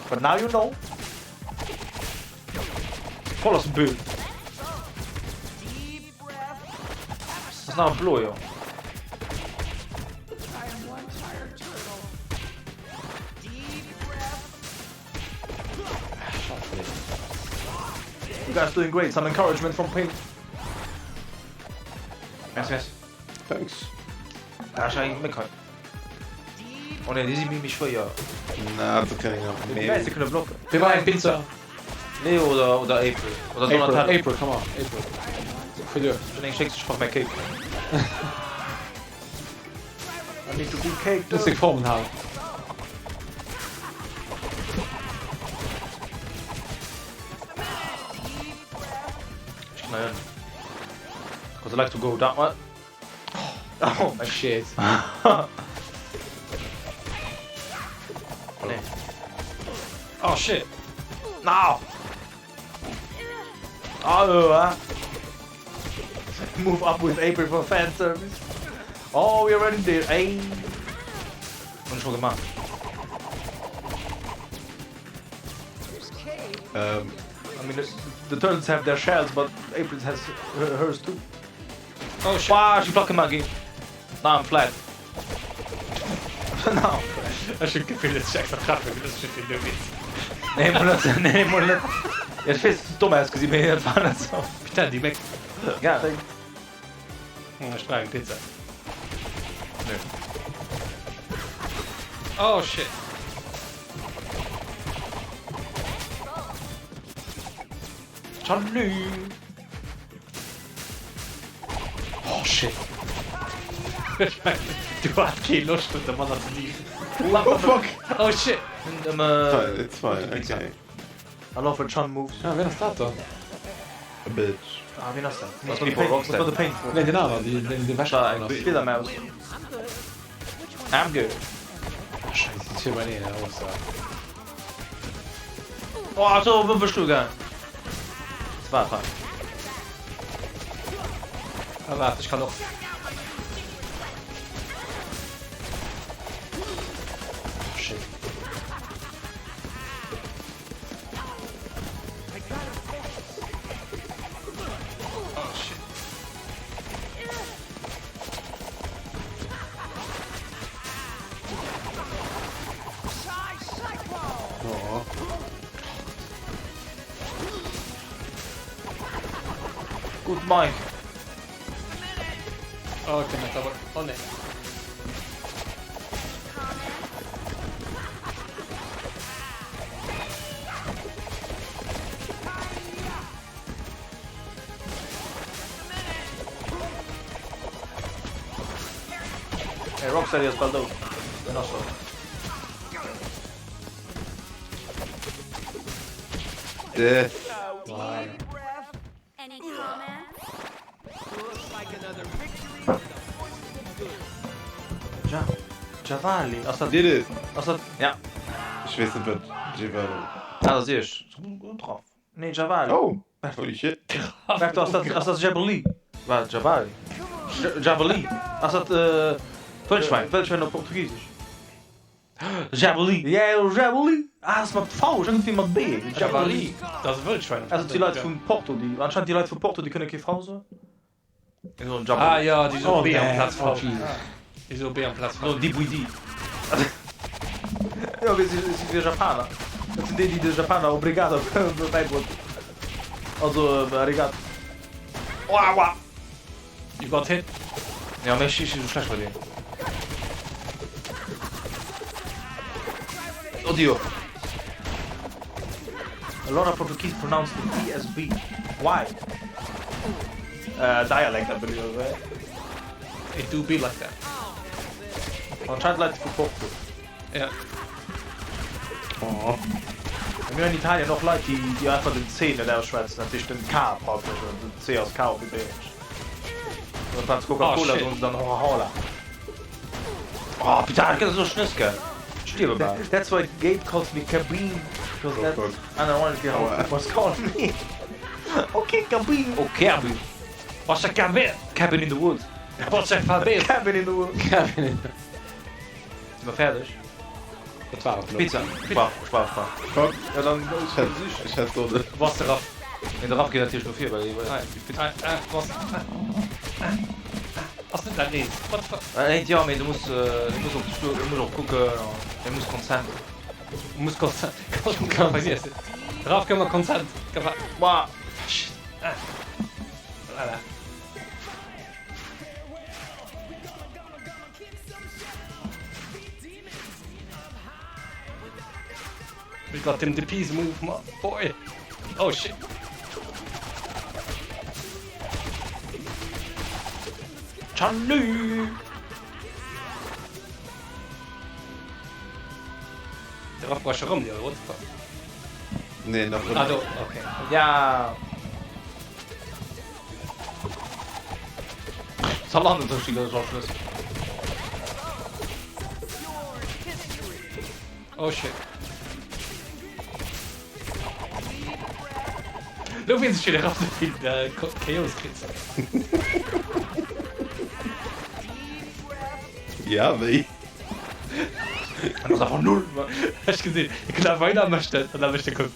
But now you know. Voll aus dem Bild. Ass nach e Blo, jo. You guys doing great, some encouragement from Pink. Merci, merci. Thanks. Ah, ech eng méi kei. Oh nee, déi si méi méi schwéier. Na, dat kann ech nach Déi wäisse kënne blocken. Wie war eng Pizza? Leo oder, oder April. Oder April, Donatello. April, come on, April. Fuer duer. Ech hunn eng schéck, ech brauch mäi Cape. I need to be caked Muss seng Formen halen. Ech ginn hei hin. Cause I like to go down. Oh, oh my shit. Nee. Oh shit. No! Oh, uh. Move up with April for fan service. Oh, we already did. Ey. Hunn ech scho gemaach. Ähm. I mean, the turtles have their shells, but April has hers too. Oh shit. Wow, ech hu platt gemaach ginn. Now I'm flat. Now I'm flat. Ech hunn d'Gefill, dass ech extra treffen, fir dass ech net den Witz. Nee, mol net. Nee, mol net. Ja, ech weess, et huet domm ausgesinn, mee et war net sou. Putain, déi Méck. Ja. Ech brauch eng Pizza. Nö. Oh shit. Salut! Oh shit. Du hat kee Loscht huet der manner ze liifen. Oh fuck! Oh shit! Fine, it's fine, okay. I love when Chan moves. Ah, wien ass dat dann? A bitch. Ah, wien ass dat? Was war de Paint Nee, den aneren, deen deen ewechgeflogen ass. Fledermaus. I'm good. Oh, Scheiße, die Tür bei denen, oh, so. Oh, so, wou bist du gaang? Das war fein. Ah, warte, ich kann och. Oh, shit. Oh shit. Oh. Gutt Mike. Oh, okay, dat awer. Oh nee. Hey, Rocksteady ass bal dout. En ass dout. Death. Ja, Javali. Ass dat. Did it. Ass dat. Ja. Ech weess net wat Javali. Ah, dat ass iech. Drauf. Nee, Javali. Oh, holy shit. Waart, ass dat, ass dat Jabali? Wat, Javali? Javali? Ass dat, äh. Wëllschwäin. Wëllschwäin op Portugisesch. Javali. Yeah, Javali. Ah, ass mat V, ech hunn iergendwéi mat B. Javali. Dat ass e Wëllschwäin. Also déi Leit vun Porto, déi, anscheinend déi Leit vu Porto, déi kënne kee V soen. Déi soen Javali. Ah jo, déi soe B amplaz V. Déi soe B amplaz V. Soen Dibuidi. Jo, mee si si si Japaner. Dat sinn déi, déi de Japaner Obrigado bäibruet hunn. Also Arigato. Aua! You got hit. Ja, mee ech si sou schlecht bei deem. Oddio. A lot of Portuguese pronounce the D as B. Why? Uh, dialect, I believe, right? It do be like that. Anscheinend Leit vu Porto. Ja. Oh. Mir hunn an Italien och Leit, déi, déi einfach den C net ausschwätzen, dat heescht den K praktesch, oder den C ass K op Italienesch. An amplaz Coca-Cola soen se dann Horahola. Oh putain, ech gëtt esou Schnëss, gell. Ech stierwe bal. That's why Gabe calls me Cabine, because Oh that's fuck. unironically how Aua. he was calling me. Okay, Cabine. Oh, Cabine. What's a cabin? Cabin in the woods. What's a cabin? Cabin in the woods. Cabin in the. Si mer fäerdeg? Dat war et elo. Pizza. Sprach, sprach, sprach. Fuck. Ja, dann Ech hätt, ech hätt sollen. Was de Raff? Nee, de Raff geet natierlech no vir, well hie. Ah, ah, was? Ah, ah, ass net dat eent. What the fuck? Eent jo, mee du muss, du muss och, du muss och kucken, du muss consent. Du muss consent. Raff, gëff mer consent. Gëff mer. Boah. Shit. Ah. Voilà. We got him the peace move, my boy. Oh shit. Salut! De Raff war schon rum, ja, what the fuck? Nee, nach Ah, ëmmer. do, okay. Ja. Zalando sech déi ganz Schlëss. Oh shit. Lo weess ech wéi de Raff sou vill KOs kritt. Ja, wéi? An ass einfach null. Ech gesinn, e kënnt einfach hin a mécht et an da mécht e kuck.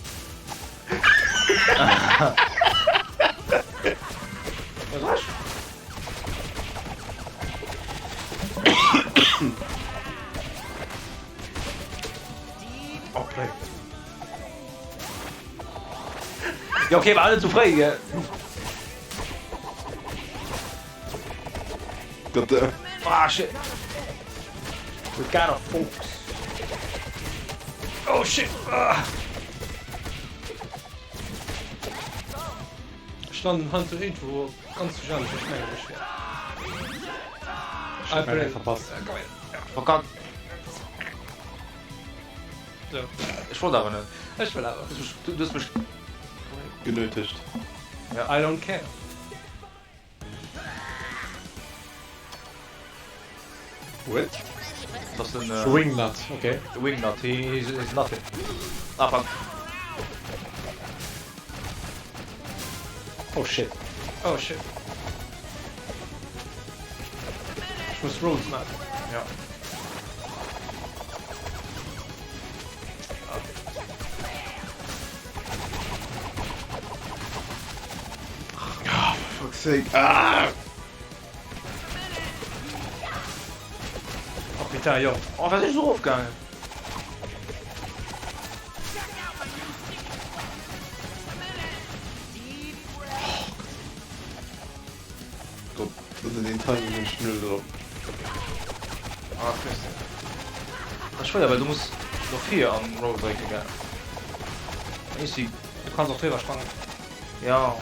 Ja okay, war net zu fréi gell? Gott, äh. Ah shit. We got a folks. Oh shit! Ah. Ech landen heiansdo iergendwou ganz duerchernech, ech mengen ech wär. Ech hab meng verpasst. Verkackt. So. Ech wollt awer net. Ech wëll awer. Du hues mech. Genötigt. I don't care. What? Das den äh, Wingnut, okay. Wingnut, he, he's, he's nothing. Ah, fuck. Oh shit. Oh shit. Ech muss Rolls maachen. Ja. Oh, for fuck's sake. Ah! Oh putain, jo. Oh, wat ass esou erofgaangen? Gott, also den Timing hunn ech null drop. Ah, Christian. Dat ass schwéier, well du muss no vir an Roll drécken, gell? Easy. Du kanns och driwwer sprangen. Ja.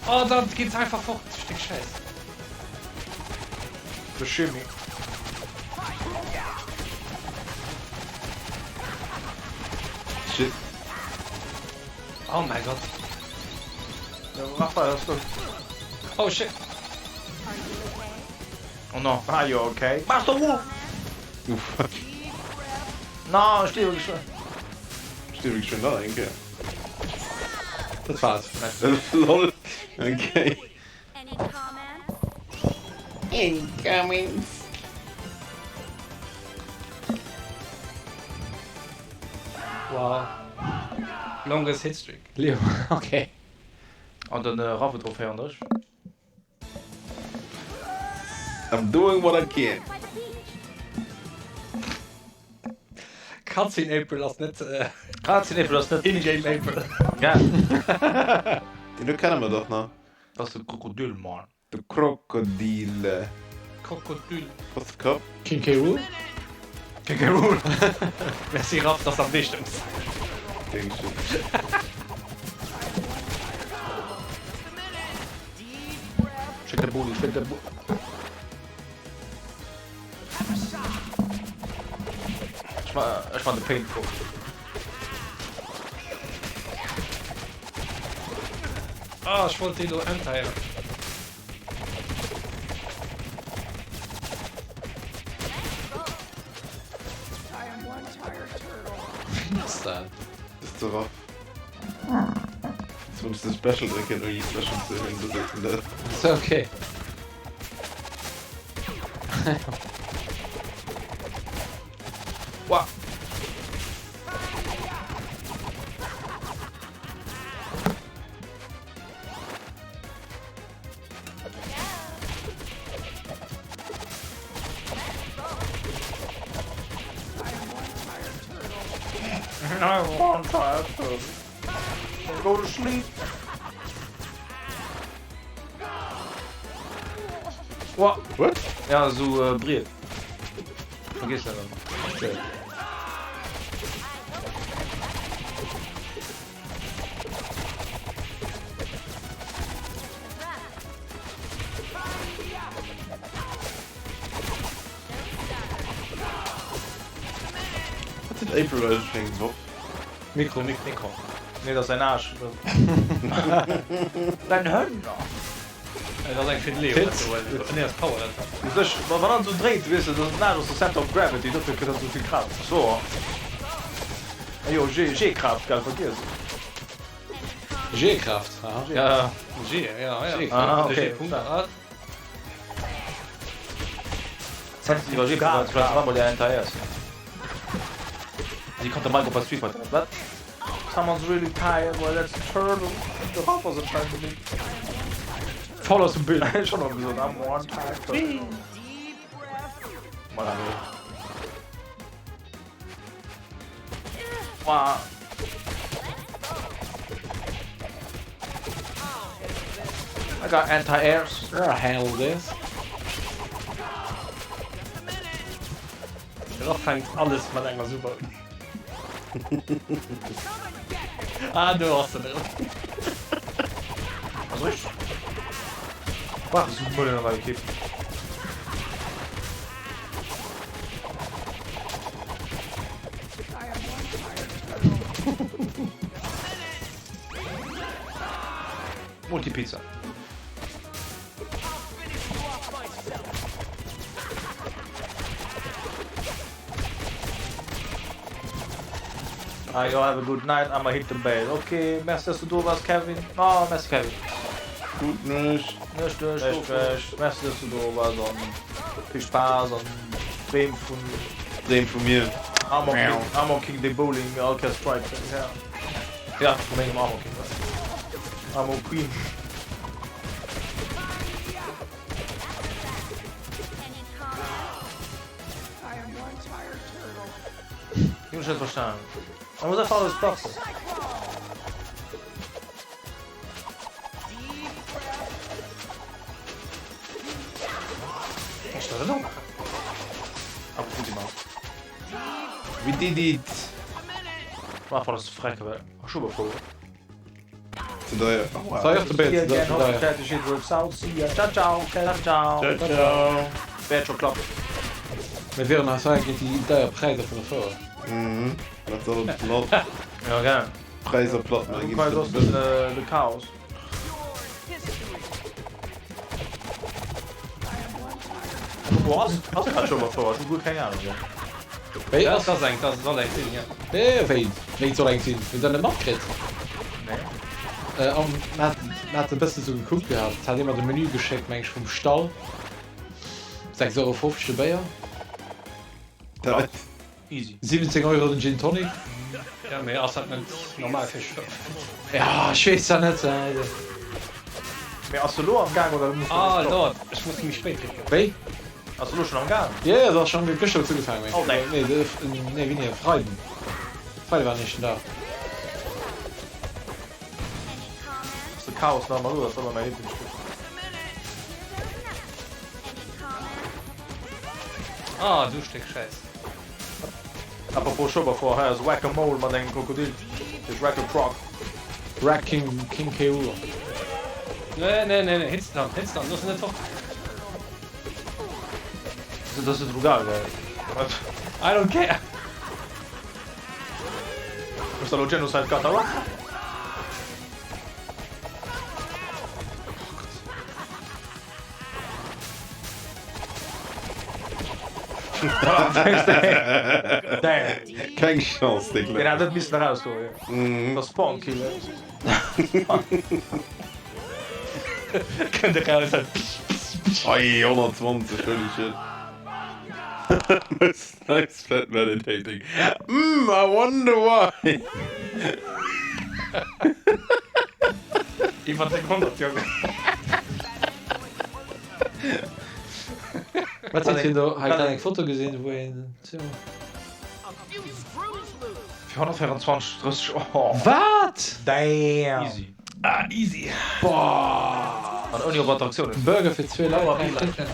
Oh, da geet se einfach fort, Stéck Schäiss. De Chimie. Shit. Oh mäi Gott. Ja, mach weiter, ass gutt. Oh shit. Oh no. Are you okay? Master Wolf! Oh fuck. No, ech stierwe geschwënn. Stierwe geschwënn nach eng Kéier. Dat war et. Lol. Okay. Incoming! Wow. Longest hit streak. Leo, okay. An den Raff huet drop 34. I'm doing what I can. Cutscene April ass net Cutscene April ass net In-game April. Ja. Deen do kenne mer dach nach. Dat ass de Krokodilmann. De Krokodil. Krokodil. What's the cup? King K. Rool? King K. Rool. Merci Raph, dass am Wee stoungs. Gär geschéngt. Schéck de Bulli, schéck de Bulli. Ech ma, ech man de Paint fort. Ah, ech wollt dee lo enteieren. Wien ass dat? Das ist der Raff. Jetzt muss ich das Special drücken, um die Special zu hören. Das ist Ist okay. Wow. I want to go to sleep. Wow. What? Ja, so äh, Brief. Vergiss dat dann. Wat huet April eigentlech fir eng Woff? Mikro. Mikro. Nee, dat ass säin Aarsch. Dein Hënner. Dat ass eng fir de Leo. Tits. Nee, ass Power dat. U sech, wa wann en sou dréit, weess de, den Aarsch ass de Center of Gravity, dofir kritt en sou vill Kraaft. So. Ajo, G, G-Kraaft, gell, vergiess. G-Kraaft, aha. Ja. G, ja, ja. G-Kraaft. Ah, okay. G-Punkt. Ah, Zäit iwwer G-Kraaft, vielleicht war mal der NTS. Sie konnte Mike op Street Fighter. Wat? Someone's really tired, well that's a turtle. De Ralph ass anscheinend nicht. Voll aus dem Bild. Schon noch gesot, I'm one tired turtle. Mal hallo. Wow. I got anti-airs. I'll handle this. De Raff fänkt alles mat enger Super un. Ah, do ass en erëm. Also ech brauch esou Mëllen an der Ekipp. Multipizza. Ah, you have a good night, I'ma hit the bed. Okay, merci, dass du do wars, Kevin. Oh, merci, Kevin. Gutt Nuecht. Nuecht, Nuecht, Nuecht, Nuecht. Merci, dass du do wars an vill Spaass an Dreem vun. Dreem vu mir. Armor King, Armor King, de Bowling, all Kéiers Strike. Ja, ja vu mengem Armor King. Armor Queen. Hun ech net verstanen. Man muss einfach alles passen. Ech dat och maachen. Aber gut gemacht. We did it! War einfach alles frecke, well. Ach, schon bevor. Ze deier. Aua. Sei och de Bild, ze deier. Ciao, ciao, ciao, ciao. Ciao, ciao. Wäert scho klappen. Mir wieren eis hei géint déi deier Präisser vun der Fouer. Mhm. Dat soll platt. Ja, gell. Präisser platt maachen. Du quasi ass den, äh, de Chaos. Wo ass, ass grad scho mal Fouer? Ech hu guer keng Ahnung. Ja. Wéi Dat ass ass eng, dat soll eng sinn, ja. Wéi, wéi, wéi soll eng sinn? Hutt der net matkritt? Nee. Äh, an mir hat, mir hat e bësse sou gekuckt gehat. Et hat ee mer de Menü geschéckt, meng ech, vum Stall. 6,50 Euro de Béier. Dat. Easy. 17 Euro den Gin Tonic. Ja, mee ass dat net normal fir Schëff? Ja, ech weess dat net. Mee ass se lo am Gaang oder muss Ah lord, ech muss méi spéit drécken. Wéi? Ass se lo schon am Gaang? Jo, jo, se ass schon gëschter huet se ugefaangen, meng Oh, ech. Nee, nee, wéini? E Freiden. Freide war den éischten Dag. Ass de Chaos nach ëmmer do? Dat ass ëmmer mäi Lieblingsspill. Ah, du Stéck Schäiss. Apropos Schueberfoire, hei ass Whack-a-Mole mat engem Krokodil, duerch Whack-a-Croc. Whack King King K. Rool. Nee, nee, nee, nee, hitz den an, hitz den an, looss en net fort. Dat ass net brutal, gell? I don't care. Hues de elo Genocide Gatara? Keng Chance, dee Deen hätt net missen erausgoen. Dat ass Spawn Kill. Kënnt eraus an. Ei, 120, holy shit. Nice fat meditating. Mm, I wonder why. Iwwer 100, Jong. Wat seet hien do? Hei grad eng Foto gesinn, wou een zou. Fir 124, 30, oh. Wat? Damn! Easy. Ah, easy. Boah! An ouni op Attraktiounen. Burger fir zwee Leit,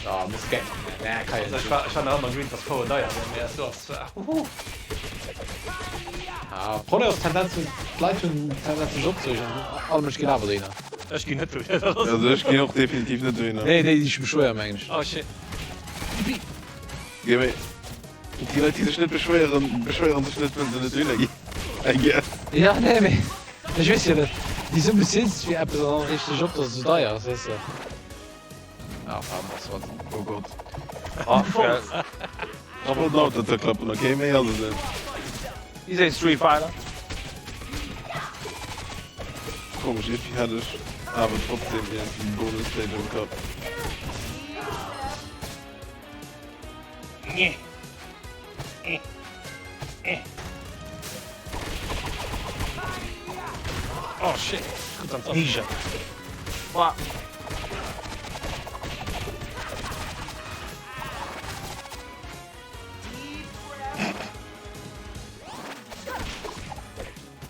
Ah, muss geng. Nee, kann Also ech war, ech war nach ëmmer gewinnt, dass Fouer deier wär, mee do ass, huhu. Ah, Problem ass Tendenz, d'Leit hunn Tendenz sech opzereegen, all Mënsch geet awer dohinner. Ech ginn net dohinner. Dat ass. Also ech ginn och definitiv net dohinner. Nee, déi déi sech beschwéieren, mengen ech. Oh shit. Jo mee déi Leit déi sech net beschwéieren, beschwéieren sech net well se net dohinner ginn, I guess. Ja, nee mee ech weess jo net, déi sou besinns fir eppes an dann reegt sech op, dass et sou deier ass, weess de. Ah, pardon, ass wat. Oh Gott. Ah, geil. Ech wollt den Auto zerklappen, ok, méi ass et net. Is a Street Fighter. Komesch, iergendwéi hat ech awer trotzdem iergendwéi Bonus Stage am Kapp. Oh shit. Gutt an Niger. Boah.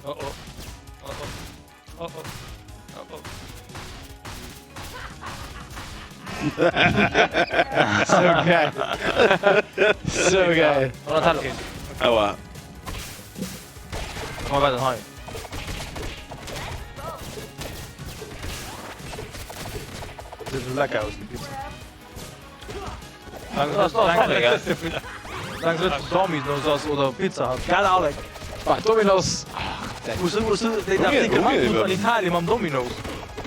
Oh oh. Oh oh. Oh oh. Oh oh. So geil. So geil. Aua. Komm mal weiter hei. Sieht so lecker aus, die Pizza. Solange se net Domino's ass oder Pizza Hut. Gell Alec? Bah, Domino's, ach, denk. Wou se, wou se deen Artikel matkrut an Italien mam Domino's.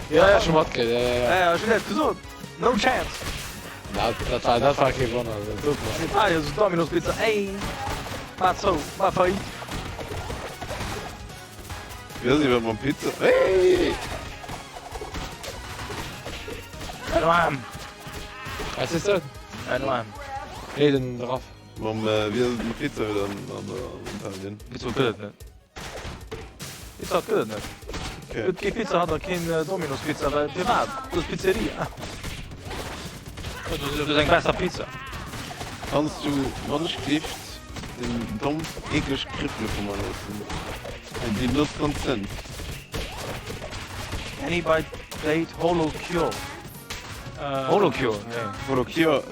Ja, ja, scho matkritt, ja, ja, ja. Ja, ja, ech hunn dat gesot. No chance. Dat, dat war, dat war kee Wonner, dat sot mer. An Italien sou Domino's Pizza, ey, maach zou, maach faillite. Wéi ass iwwer mam Pizza? Hey! NOM. Wat sees de? NOM. Nee, den Raff. Mam, wéi ass et mam Pizza Hut an an Italien? Pizza Hut gëtt et net. Pizza Hut gëtt et net. Okay. Gëtt kee Pizza Hut a keen Domino's Pizza, well firwat? Du hues Pizzeria. Du hues eng besser Pizza. Kanns du wann ech gift den domm eekleg Kribbele vu mer loossen? I did not consent. Anybody played Holocure? Holocure, nee. Holocure,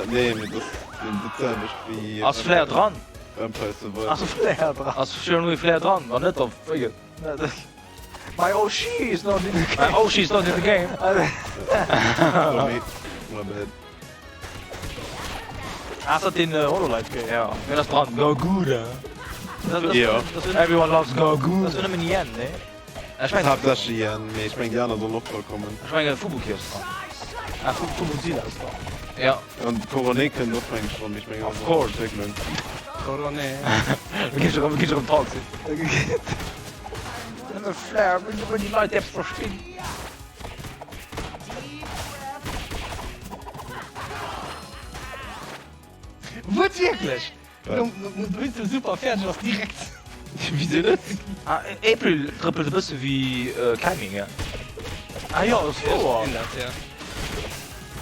nee, mee dat ass dat selwecht wéi. Ass Flair dran? Vampire Survivors. Ass Flair dran? Ass Jean-Louis Flair dran? Wann net, da fuck it. My Oshi is not in the game. My Oshi is not in the game. Sorry, my bad. Ass dat den Hololive Game? Ja, wien ass dran? Gogura. Ja. Everyone loves Gogura. Dat ass jo nëmmen Yen, nee? Ech mengen. Haaptsächlech Yen, mee ech mengen déi aner sollen och dra kommen. Ech mengen Fubuki ass dran. Ah, Fubuzilla ass dran. Ja. An Korone kënnt och mengen ech dran, mee ech mengen Of course. Entwécklung. Korone. Da geet erëm, geet erëm Taxi. Nëmme Flair, wëll déi Leit eppes verstinn. Wierklech? Wéi s de super fäerdeg ass direkt. Wisou net? Ah, April trëppelt e bësse wéi Cammy, gell? Ah jo, ass wouer.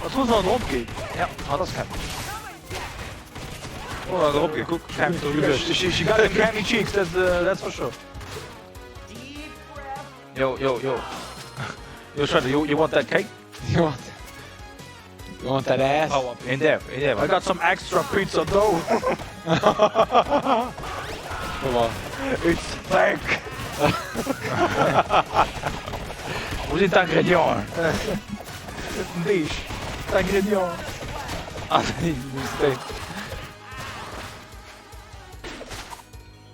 Als muss man drop ginn. Ja, hatt ass Cammy. Oh, drop ginn, kuck, Cammy. She got them Cammy cheeks, that's, that's for sure. Yo, yo, yo. Yo, Shredder, you, you want that cake? You want, you want that ass? In there, in there. I got some extra pizza dough. Come on. It's thick. Wo sinn d'Ingredienten? Den Deeg. D'Ingredienten. Ah, nee, Mistake.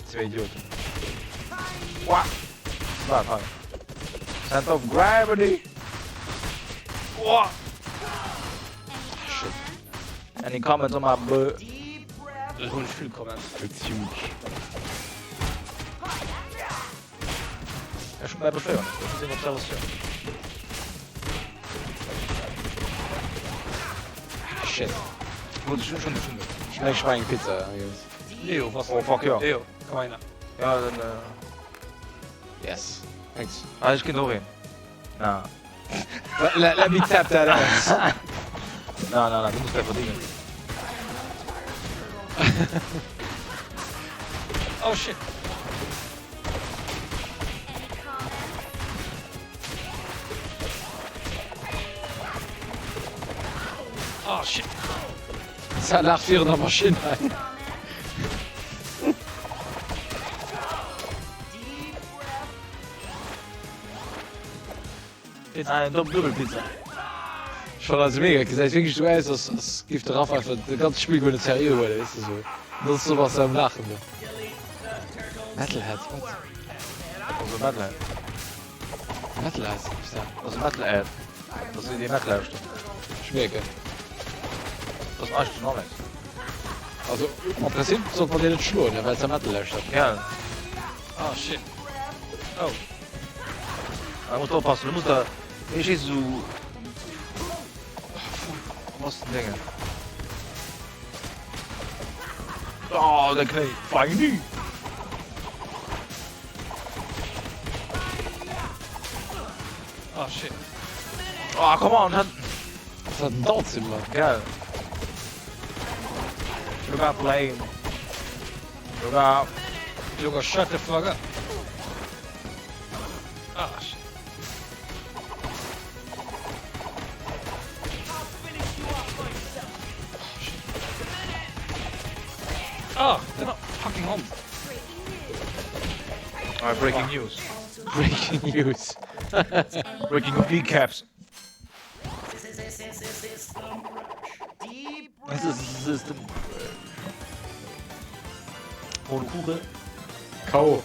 Zwee Idioten. What? Wat hei? Center of Gravity. What? Shit. Any comments on my butt? Ech hunn vill Comments. It's huge. Ech mä beschwéieren net. Ech sinn Observatioun. Shit. Gut, ech hunn schon, schon. Ech meng Pizza, I guess. Leo, was? Oh fuck ja. Leo, komm einer. Ja, dann äh, Yes. Thanks. ah, ech ginn och een. Na. Let, let me tap that ass. Na, na, na, du musst der verdienen. Oh shit. Oh shit. Dat laacht virun der Maschinn hei. Pizza, eng Dubbel Pizza. Ech fannen also mega, et gesäit wierklech esou aus, als als géif de Raph einfach dat ganzt Spill guer net seriö huelen, weess de sou. Nonstop ass e am Laachen do. Metalhead, wat? Also Metalhead. Metalhead, was ist dat? Also Metalhead. Dat ass een dee Metal lauschtert. Ech mierken. Dat ass eigentlech den Alex. Also am Prinzip sollt man deen net schloen, well se Metal lauschtert. Ja. Oh shit. Oh. Da musst du oppassen, du musst da. Ich schieß so. Was denn Dinge? Oh, der Knéi. Feini! Oh shit. Oh, come on, hat. Was hat denn da Zimmer? Geil. Look out, flame. Look out. Luca, shut the fuck up. Ah, shit. Ah, oh, fucking Hond. Alright, breaking news. Breaking news. Breaking of kneecaps. System. Ohne Kuchen. K.O.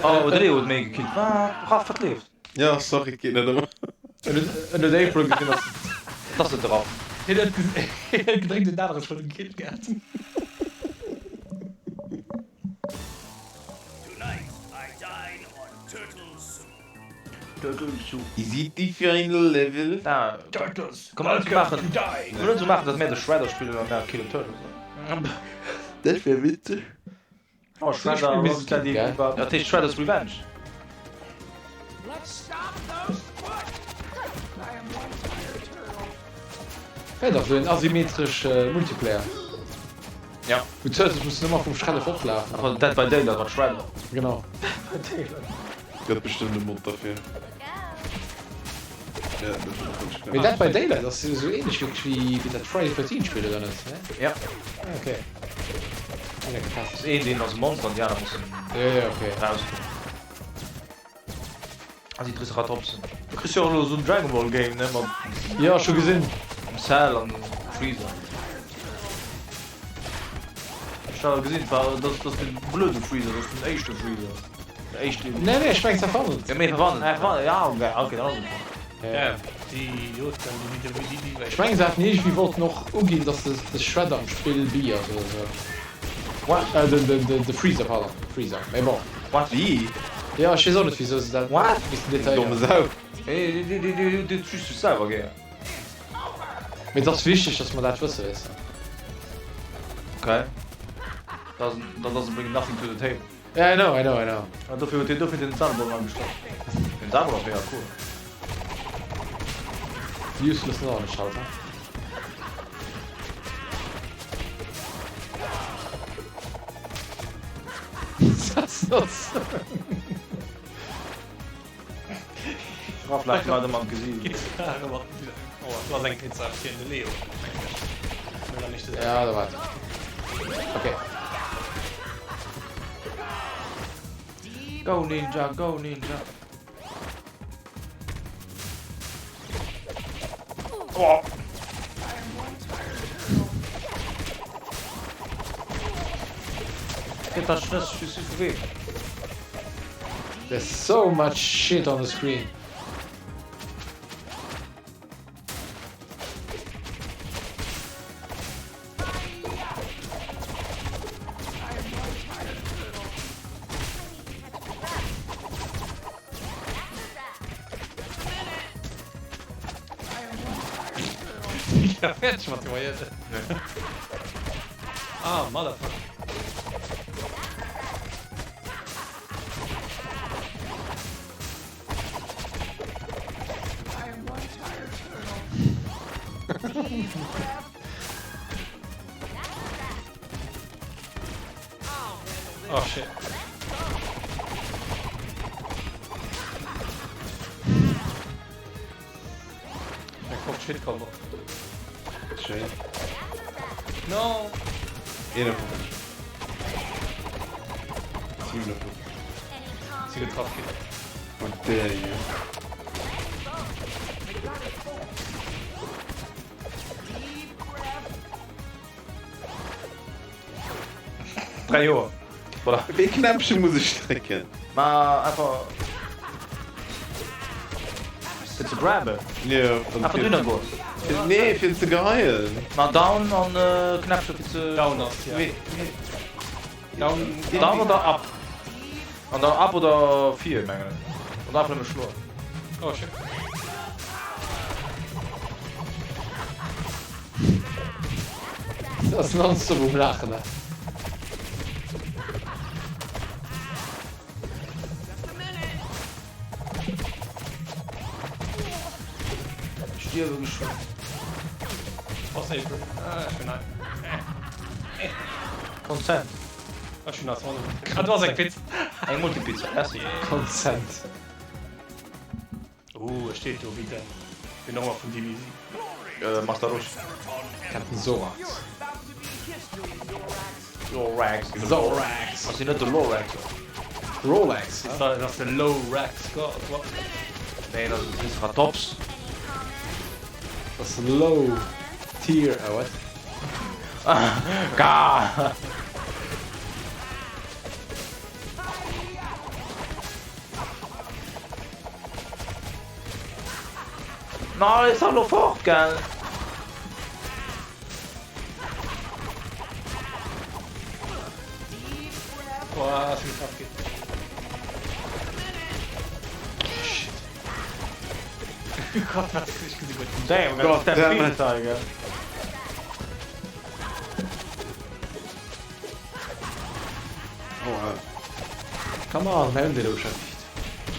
Oh, de Leo huet méi gekillt. Wat? Raff, wat leeft? Ja, sorry, et geet net ëmmer. En huet April gesinn ass. Dat ass net de Raff. Hien huet gedrénkt, den anere schonn gekillt gehat. Is it the final level? Ah, Turtles, Komm, alles welcome machen. to die! Komm net sou maachen, datt mär de Shredder spillen an mär killen Turtles. Dat wär witzeg. Oh, Shredder, Rocksteady, Bebop. Dat heescht Shredder's Revenge. Wär dach sou en asymmetresche Multiplayer. Ja. Wou d'Turtles mussen ëmmer vum Shredder fortlafen. Also Dead by Daylight mat Shredder. Genau. Gëtt bestëmmt e Mod derfir. Ja, dat ass Mee Dead by Daylight ass jo sou ähnlech wierklech wéi wéi dat Friday 13 Spill, oder net? Ja. Ah, okay. Mega krass. Ass een deen ass e Monster an déi aner mussen Ja, ja, okay. rauskommen. Ah, déi Triceratopsen. Du kriss jo och elo esou en Dragon Ball Game, ne, mat Ja, scho gesinn. dem Cell an dem Freezer. Ech hat gesinn, war dat ass den blöde Freezer, dat ass den éischte Freezer. Der éischte. Nee, nee, ech mengen zerwandelt. Ja, mee verwandelt. Ah, verwandelt, ja, okay, okay, dann ass et schon. Ja, déi Idioten, déi, déi, déi, déi, Ech mengen se haten iergendwéi wollten och uginn, dass de de Shredder am Spill bi ass oder sou. What? Äh, den, den, den, de Freezer, pardon, Freezer. Mee bon. What? Wie? Ja, ech weess och net wisou se dat What? bis den Detail. Domme Sau. Hey, déi, déi, déi, déi, déi just sech selwer gär. Mee et ass wichteg, dass mer dat wëssen, weess de. Okay. Doesn't, that doesn't bring nothing to the table. Yeah, I know, I know, I know. An dofir huet hien dofir den Saneball agestallt. Den Saneball ass mega cool. Useless Knowledge, Schalter. Das ass. Raff laacht ëmmer an d'Gesiicht. Oh, du ass eng Pizza fir de Leo, mengen ech. Oder nicht? Ja, da wart. Okay. Go Ninja, go Ninja. Oh. Get that schnëss, je suis sauvé. There's so much shit on the screen. Ja, fäerdeg mat dem Rieden. Ah, Motherfucker. Oh shit. Eng flott Shit Combo. Schéin. No! 51. 57. Si getraff ginn. How dare you. Dräi Joer. Voilà. Wéi Knäppche muss ech drécken? Ma einfach fir ze grabben. Jo, Einfach drüner goen. Nee, fir ze geheien. Ma down an Knäppche fir ze. Down ass, ja. Mee, mee. Down. Down oder up? An dann up oder vir, mengen ech. Oder einfach nëmme schloen. Oh shit. Dat ass nonstop um Laachen hei. Stierwe geschwënn. Boss April. Ah, ech hunn nei. Consent. Ech hunn ass Ah, du ass eng Pizza. Eng Multipizza, merci. Consent. Uh, e steet do wéi den den Nomer vun DBZ. Master Roshi. Captain Zorax. Lorax. Zorax. Ass hien net de Lorax? Rolex. Dat ass de Lorax God. What? Nee, dat ass den Triceratops. Dat ass low tier, oh what? Gah! Na, is dat lo fort, gell? Boah, ech sinn getraff ginn. Gott, wat ech gesi guer net. Damn, God damn it. Tiger. Aua. Come on, mir hunn déi do beschäftegt.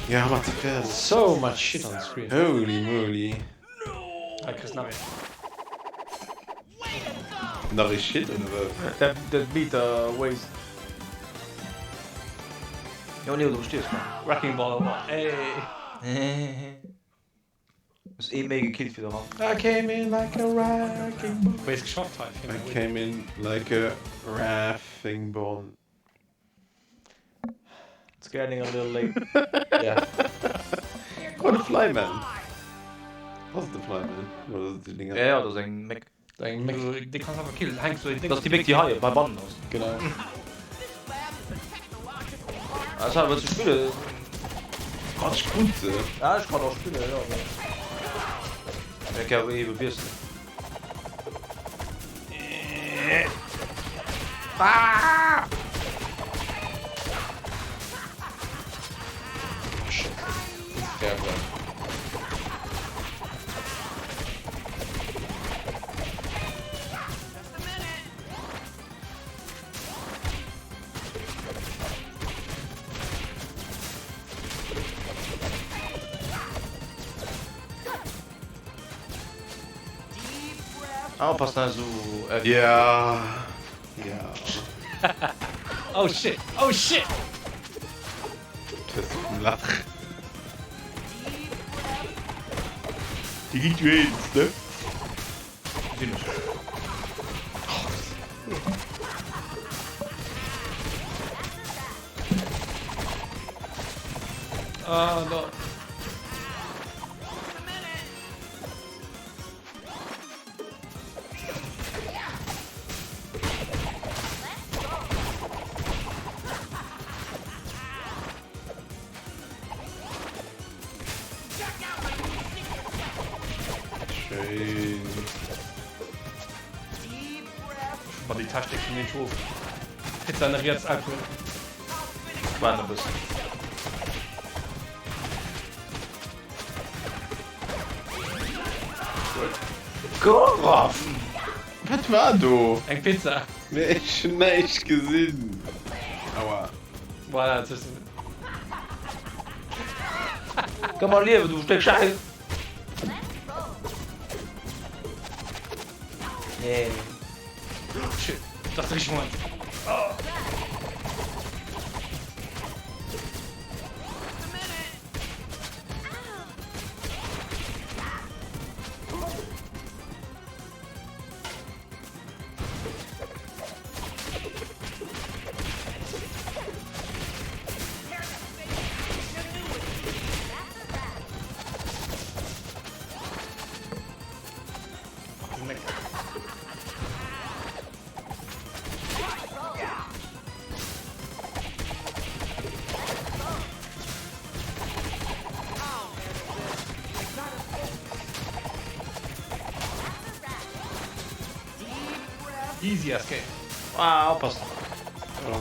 Ja, mat ze fäerdeg. So much shit on screen. Holy moly. Hei kriss nach een. Nach ee Shit oder wat? Dat, dat Meter waste. Jo, Leo, du verstees mech. Wrecking Ball, ey. Ass ee méi gekillt wéi de Rand. I came in like a wrecking ball. Wéi es geschafft hei fir I came in like a wrathing ball. It's getting a little late. Yeah. Oh, de Flyman. Ass et de Flyman? Oder ass et déi Dinger? Ja, ja, dat ass eng Méck. Eng Méck. Déi kanns einfach killen. Hänks du Dat ass déi Méck, déi hei bei bannen ass. Genau. Ah, schade, wëlls du spillen? Gott, ech krut se. Ja, ech kann och spillen, jo. Eng Kéier ebe wiesselen. Ah! Shit. Fair play. Ah, oppassen also. Äh, ja. Ja. Oh shit, oh shit! Test vum Lach. Déi gitt jo eens, ne? Sinn ech. Ah, no. Schéin. War déi Technik vun den Schof. Pizza nach riets Apple. War e bëssen. Goraff! Wat war do? Eng Pizza. Mee ech hun näischt gesinn. Aua. Voilà, jetzt hues du. Komm mal liewen, du Stéck Schäiss! Nee. Shit, dat ass de richtege Moment. Easy escape. Ah, oppassen. Oh.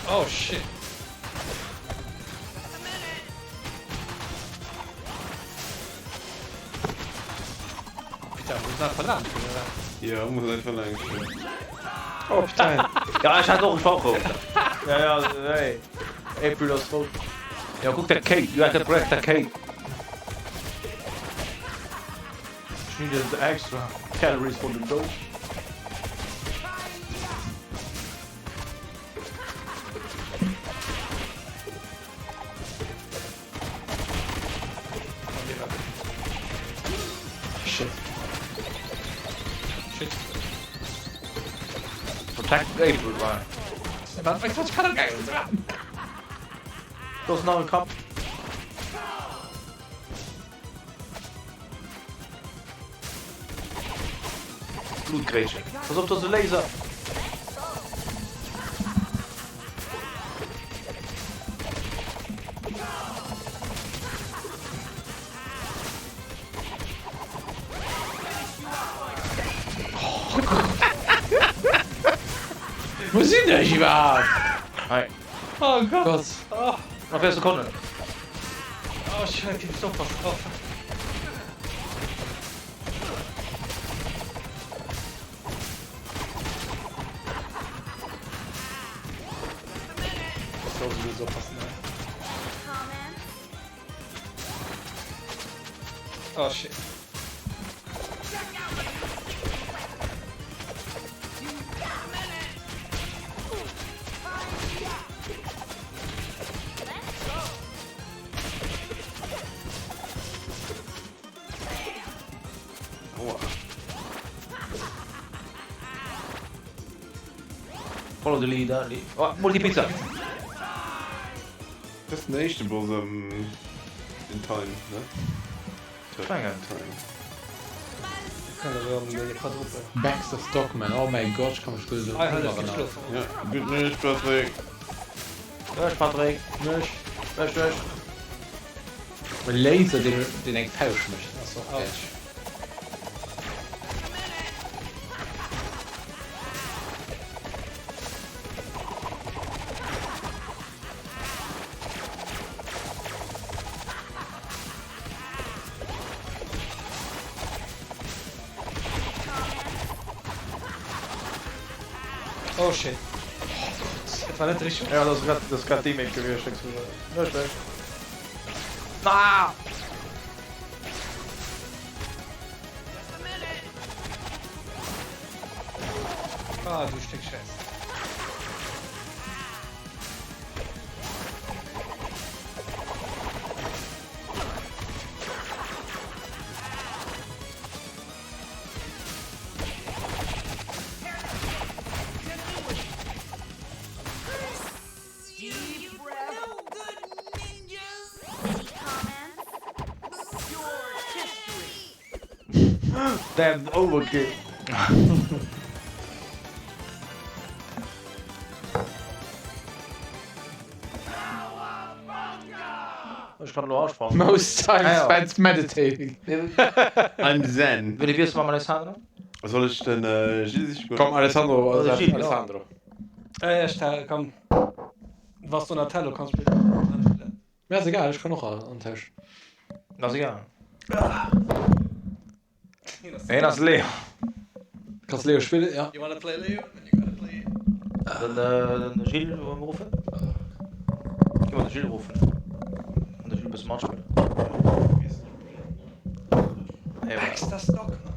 Oh shit. Peter, muss nach verlangt, oder? Ja, muss einfach lang. Oh putain. Ja, ech hat och, ech war och rout. Ja, ja, hey. April ass rout. Ja, kuck dat Cape, you have to break the cape. She needed the extra calories for the dough. Shit. Shit. Protect April, war. Wat, wat, wat kann dat? Do ass nach e Kapp. Blutgrätsche. Pass op, do ass e Laser. Wou sinn ech iwwerhaapt? Hei. Oh Gott. Gott. Oh, Nach 4 Sekonnen. oh shit, ich muss oppassen. Oh, fuck. Ich soll sowieso oppassen, ey. Oh shit. Aua. Follow the leader. Oh, Multipizza. Dat ass den éischte Boss am in Time, ne? Mengen. Time. Baxter Stockman, oh mäi Gott, ech ka mech do esou Ah, halt, erënneren. Ja, gutt Nuecht, Patrick. Nuecht, Patrick. Nuecht. Nuecht, Nuecht. E Laser, deen, deen eng Fauscht mécht, ass och geil. Oh shit. Dat war net richteg. Ja, dat ass grad, dat ass grad Teammate gewiescht, denkst du. Nuecht, Nuecht. Ah! Ah, du Stéck Schäiss. Damn, Overkill. Ech kann elo asprangen. Most time Ah, ja. spent meditating. I'm zen. Wéi wiers du mam Alessandro? Soll ech den Gilles siche goen? Komm, Alessandro, Also Gilles, ja. Alessandro. Ah, ja, ech ta, komm. Wanns Donatello kanns spillen. Mir ass egal, ech kann och antauschen. Ass egal. Hien ass Leo. Kanns Leo spillen, ja. You wanna play Leo? Then you gotta play. Den Gilles ruffen? Gi mer de Gilles ruffen. An de Gilles bësse matspillen. Baxter Stockman.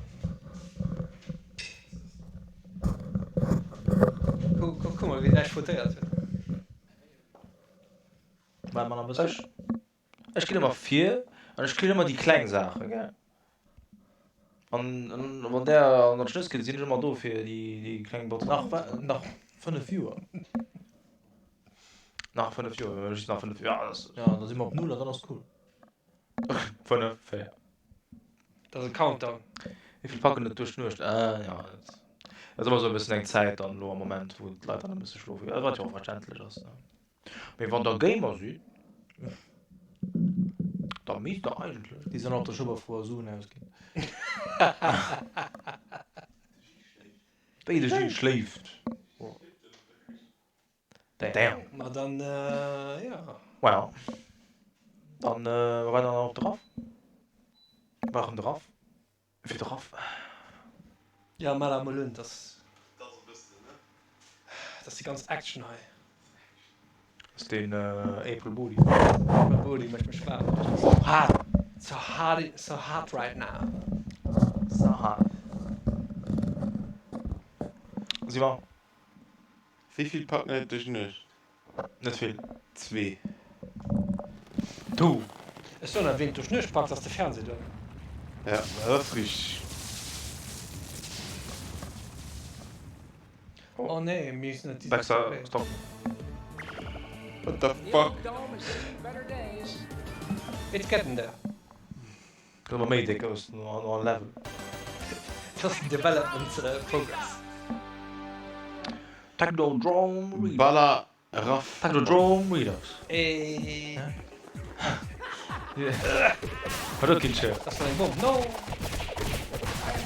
Kuck mol wéi näischt votéiert huet. Waart mol nach e bëssen. Ech, ech ginn ëmmer vir an ech kréien ëmmer déi kleng Saachen, gell. An, an wann där an der Schnëss gitt, sinn ech ëmmer do fir déi, déi kleng Botzen. Nach, wa, nach 5 Joer. Nach 5 Joer, just nach 5 Joer, ja, das, ja, da si mer op Null an dann ass cool. 5, 4. Dat ass e Countdown. Wéi vill packen et duerch d'Nuecht? Äh, ja, dat ass ëmmer esou e bëssen eng Zäit dann elo am Moment, wou d'Leit dann e bësse schlofe ginn, wat jo och verständlech ass, ne? Mee wann der Gamer sidd, da misst der eigentlech. Déi sinn op der Schueberfouer Suen ausginn. Wéi de Gilles schléift. Damn. Ma dann, ja. Well, dann war dann och de Raff. War erëm de Raff. Fir de Raff. Ja, mala mol un, dass. Dass déi ganz Action hei. Ass deen April Booty. April Booty mécht mech waarm. So hot. So hot, so hot right now. So hot. Si mer. Wéi vill packen et duerch Nuecht? Net vill. Zwee. Du. Ech soen der, ween duerch Nuecht packt, ass de Fernseh do. Ja, dat ass richteg. Oh nee, mir sinn net déi. Baxter, stop. What the fuck? It's getting there. Gëtt ëmmer méi déck aus no an Level. Et ass en Development progress. Technodrome Redux. Balla Raff. Technodrome Redux. Eeeeh. Wat huet Kindche? Ass dat eng Bomm? No!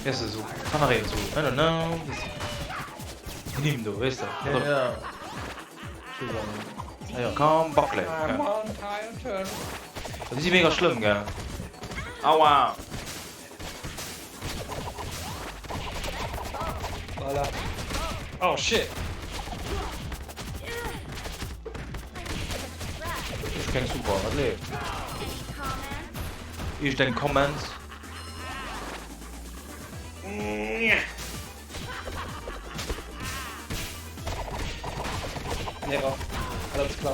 Weess de sou, kann nach een sou, I don't know, Nimm do, weess de. Ja, ja. Komm, Buckley. Déi si mega schlëmm, gell? Aua! Voilà. Oh shit! Ech keng super, wat leeft? Iergendeng Comments? Nee, Raff. Alles klar.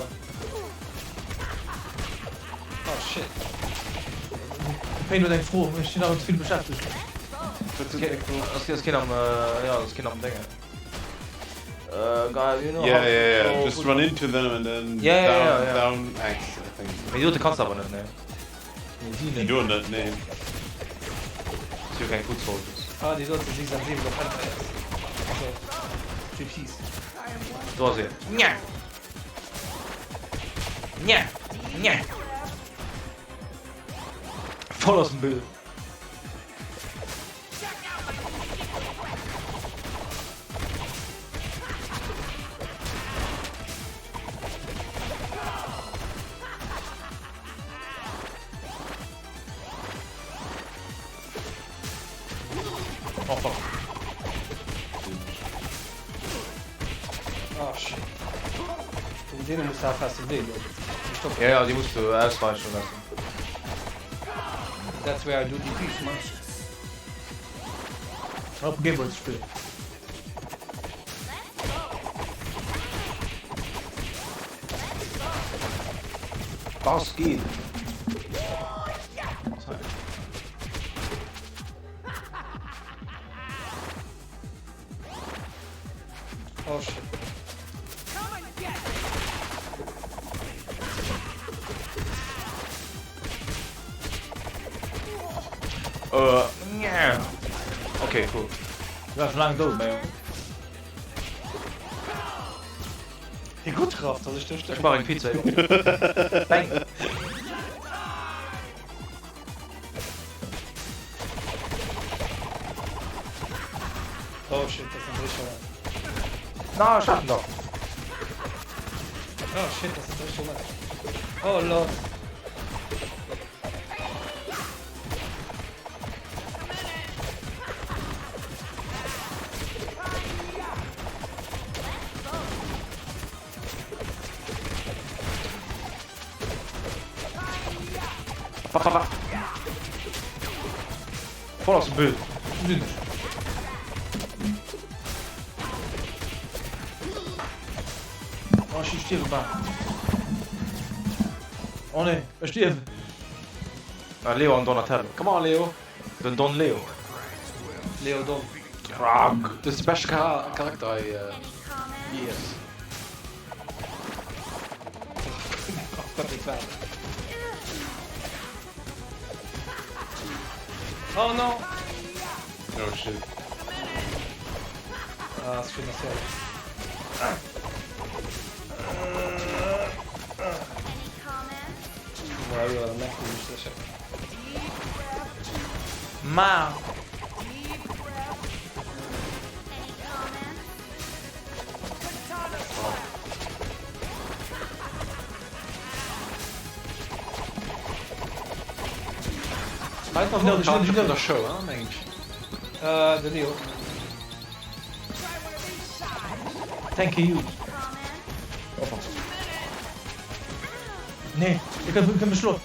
Oh shit. Pain huet eng Fro, ech sinn awer ze vill beschäftegt. Ass keen am, jo, ass keen am Déngen. Geil, you know Yeah, yeah, yeah, just run into them and then Yeah, yeah, yeah, yeah. down X, I think. Mee déi dote kanns de awer net, nee. Déi do net, nee. Si hu keng Foot Soldiers. Ah, déi dote si sensibel op Hellfires. Also, GPs. Do ass een. Nja! Nja! Nja! Voll aus dem Bild. Oh fuck. Oh shit. Vun deene muss du aufpassen, wéi lo. Stopp. Ja, ja, déi muss du ausweichen lassen. That's where I do DPs, man. Op Gameboy ze spillen. Das geet. Oh shit. Äh, yeah. Okay, cool. Ich war schon lange dout, mä jo. Hie gutt Raff, dass ech dech. Ech brauch eng Pizza, jo. Bang. Oh shit, dat ass en Drécher. Na, ech hat en dach. Oh shit, dat ass en Drécher. Oh lord. Voll aus dem Bild. Sinn ech. Oh, ech stierwe bal. Oh nee, ech stierwen. Ah, Leo an Donatello. Come on, Leo. Den Don Leo. Leo Don. Dat ass de beschte Charakter hei. Yes. Oh Gott, wéi war dat? Oh no! Oh shit. Ah, ass schön, dass du. Ma. Der Show meng ech. Äh, de Leo. Thank you. Nee, ich kann, ich kann mich los.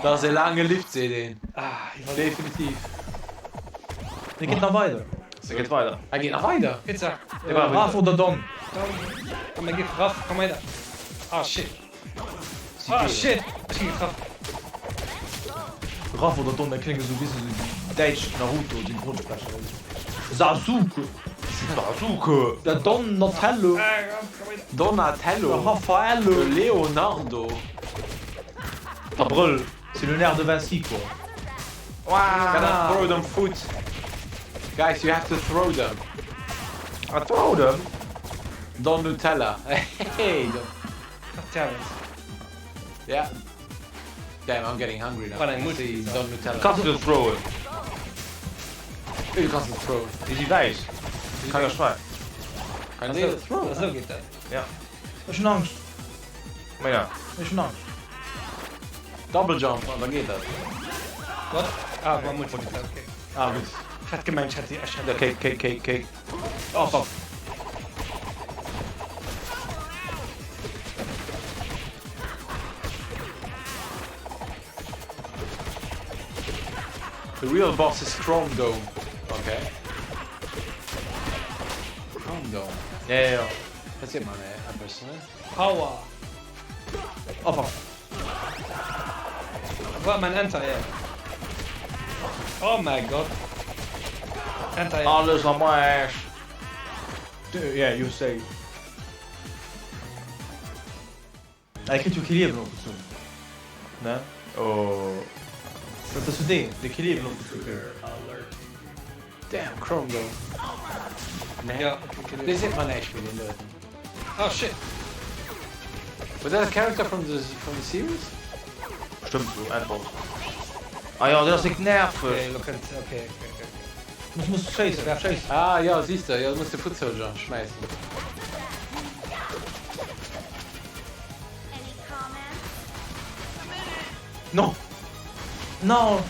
Dat ass e laange Lift, seet een. Ah, Definitiv. Der geht nach weiter. Der geht weiter. Er geet nach weider? Pizza. Raff oder Don? Komm, gib Raff, komm weiter. Ah, shit. Ah, shit. Ech ginn getraff. Raff oder Don, dat kléngt esou wéi sou däitsch Naruto Synchronsprecher. Sasuke. Sasuke. Der Don Natello. Donatello. Der Raffaello. De Leonardo. Der Brëll. C'est le nerf de Vinci quoi. Gotta throw them food. Guys, you have to throw them. I throw them? Don Nutella. Hey. Terrence. Yeah. Damn, I'm getting hungry now. Wann eng Multipizza. Don Nutella. Kanns du throwen? Du kanns net throwen. Déi si wäiss. Déi kann ech schreien. Kann déi throwen? Esou geet dat. Ja. Ech hunn Angscht. Menger. Ech hunn Angscht. Double Jump an da geet dat. What? Ah, war Multipizza, okay. Ah, gutt. Ech hat gemengt, ech hätt déi, ech hätt. Ja, Cake, Cake, Cake, Cake. Oh, fuck. The real boss is Chrome Dome. Okay. Chrome Dome. Ja, ja, ja. Dat seet mer eppes, ne? Power. Oh, fuck. War mein Anti-Air. Oh mein Gott. Anti-Air. Alles am Arsch. Yeah, you say. Ah, kritt jo kee Liewen ofgezunn. Ne? Oh. Dat ass jo deen, dee kee Liewen ofgezunn kritt. Damn, Chrome Dome. Nee. Ja, okay, Dee seet mer näischt méi, deen doten. Oh shit. Was that a character from the, from the series? Stëmmt, sou Endboss. Ah jo, deen ass déck nerveg. Okay, lo kënnt, okay, okay, okay. Muss, muss schéissen, schéissen. Ah jo, siehst de, jo, du muss de Foot Soldier schmäissen. No! No!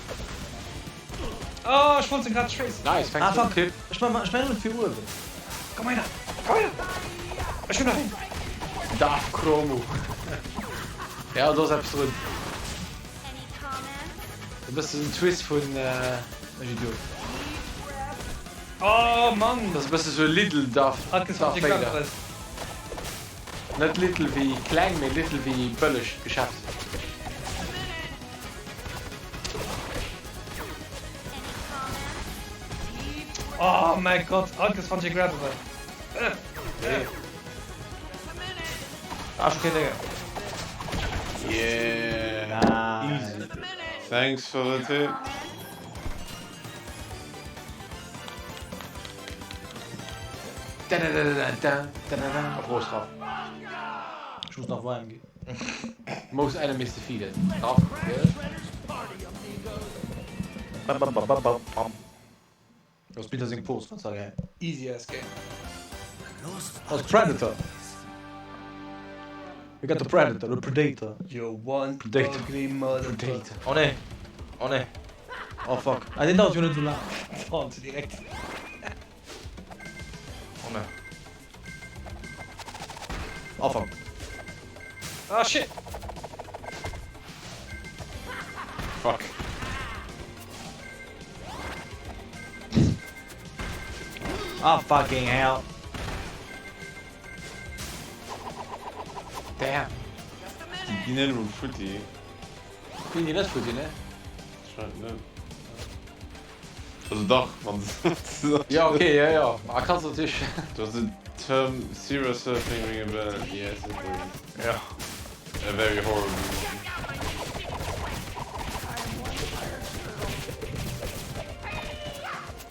Oh, ech wollt se grad schéissen. Nice, thanks Ah, for fuck. the tip. Ech mein, ech mein nëmmen fir uewen. Komm her, komm her. Ech hunn nach een. Darth Chromo. Ja, do ass eppes drun. E bëssen en Twist vun. Ech Idiot. Oh Mann! Dat ass e bësse sou Lidl Darth Darth Vader. Net Little wéi kleng, mee Little wéi bëlleg Geschäft. Oh mäi Gott, all Kes wann ech ee grabbe wëll. Ah, schon keen Déngen. Yeah. Easy. Thanks for the tip. Prost drauf. Ich muss nach Wein gehen. Most enemies defeated. Drauf, gell? Bam, bam, bam, bam, bam, bam. Das Peter seng Pose, was sag Easy ass game. Als Predator. We got the Predator, the Predator. You're one Predator. ugly motherfucker. Predator. Oh nee. Oh nee. Oh fuck. Ah, den dauert jo net sou laang. Oh, direkt. Oh nee. Oh fuck. Ah shit. Fuck. Ah fucking hell. Damn. Déi ginn net emol futti. Ginn déi net futti, ne? Scheint net. Also dach, wann se. Ja, okay, ja, ja. Ma kannst du natierlech. Does the term Zero Surfing ring a bell? Yes, it does. Ja. A very horrible one.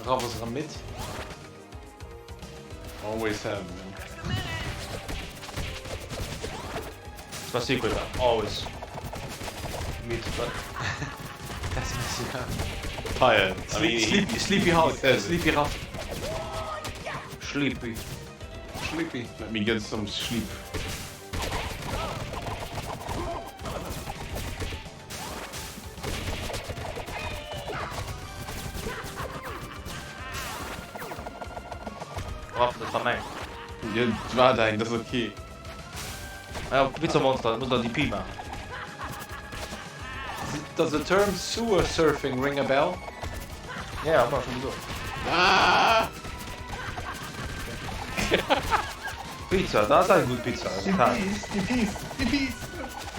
Raff ass erëm midd. Always have been. It's my secret, I'm always mid, but That's my secret. Tired. I mean, he- Sleepy, sleepy Hulk. he says it. Sleepy Raff. sleepy. Sleepy. Let me get some sleep. Raff, dat war mäin. Jo, dat war däin, dat ass ok. Ah ja, Pizza Monster, muss der DP maachen. Does the term sewer surfing ring a bell? Ja, ja, hu mer scho gesot. Ah! Pizza, dat ass eng gutt Pizza. DPs, DPs.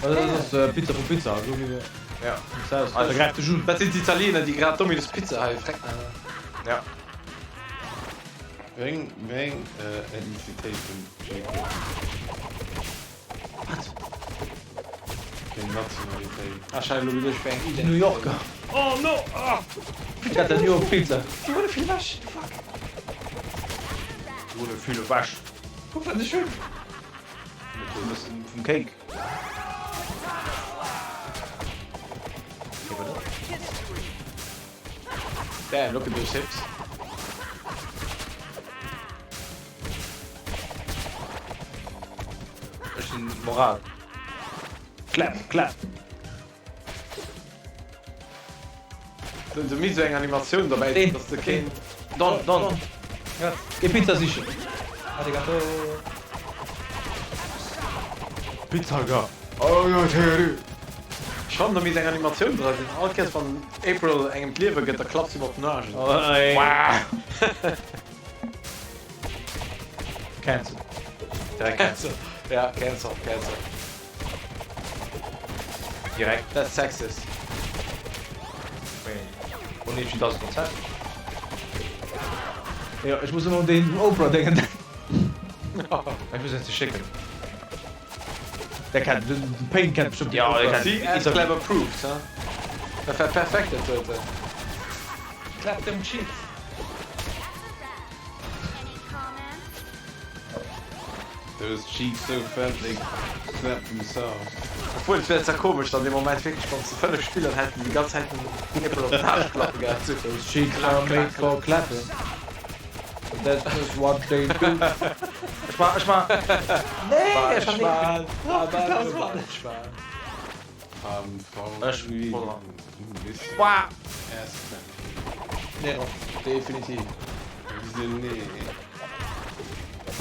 Dat ass Pizza vu Pizza, esou wéi Ja. Also gräif de Jus. Dat sinn d'Italiener, déi grad Domino's Pizza hei frecken. Ja. Wéi eng Ethnizitéit huet Jacob? Wat? Wéi eng Nationalitéit? Ah, ech hat elo geduecht, wéi eng Identitéit. New Yorker. Oh no! Ah! Ich hat der New York Pizza. Die wurde vill ewech! Fuck! Die wurde vill ewech. Guck, wat ech hunn! Vum Cake. Damn, look at those hips. Ech sinn Moral. Clap, clap. Du misst eng Animatioun dobäi, Deen. dass de keen. Don, Don. Wat? Geh Pizza sichen. Arigato. Pizza ga. Ech fannen, do misst eng Animatioun dra sinn. All Kéiers wann April engem d'Liewe gëtt, da klappt si mat den Aarsch. Cancel. Direkt cancel. Ja, cancel, cancel. Direkt. That's sexist. Und ich das Konzept. Ja, ich muss immer um den Oprah denken. Ich muss jetzt schicken. Der kennt, den Pain kennt bestimmt. Ja, der kennt. See, ass clap approved, huh? Dat war perfekt, dat doten. Clap them cheeks. Those cheeks so fat they clap themselves. Obwuel, et wär zwar komesch, dann dee Moment wierklech, wann se 5 Spiller hätten, déi ganz Zäit den April op den Aarsch klappe gehat hunn. Those cheeks are made for clapping. That's just what they do. Ech war, ech war. Nee, ech war nicht. Haben Frauen Ech irgendwie wollt ein bisschen Wow. Ass clapping? Nee, definitiv. Wieso nee?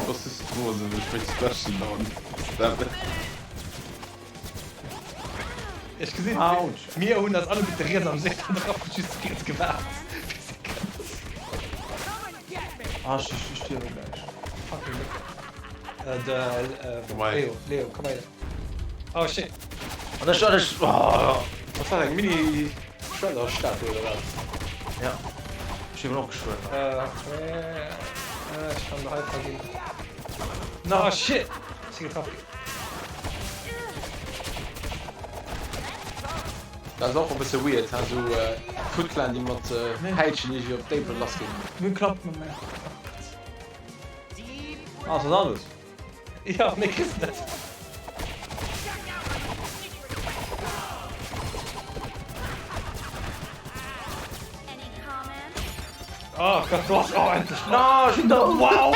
Was ist los? Ich möchte Splash bauen. Stop it. Ech gesinn, Autsch. mir hunn das alle mit der Rieds am Séit an drauf just riets gewaart. Bis se kënnt. Ah, ech stierwe gläich. Fucking Léck. De Leo, Leo, komm hei. Oh shit. An ech, an ech, oh. Was war eng Mini Shredder Statue oder wat? Ja. Ech stierwen och geschwënn. Ech kann Hyper ginn. Oh shit. Ech si getraff ginn. Dat ass och e bësse weird, ha, sou Foot Clan, déi mat Päitschen iergendwéi op d'Déiwe lass ginn. Mir klappen mat mär. Ah, ass dat alles? Jo, méi kriss de net. Oh Gott, du hast, oh endlech. No, ech hunn der, wow!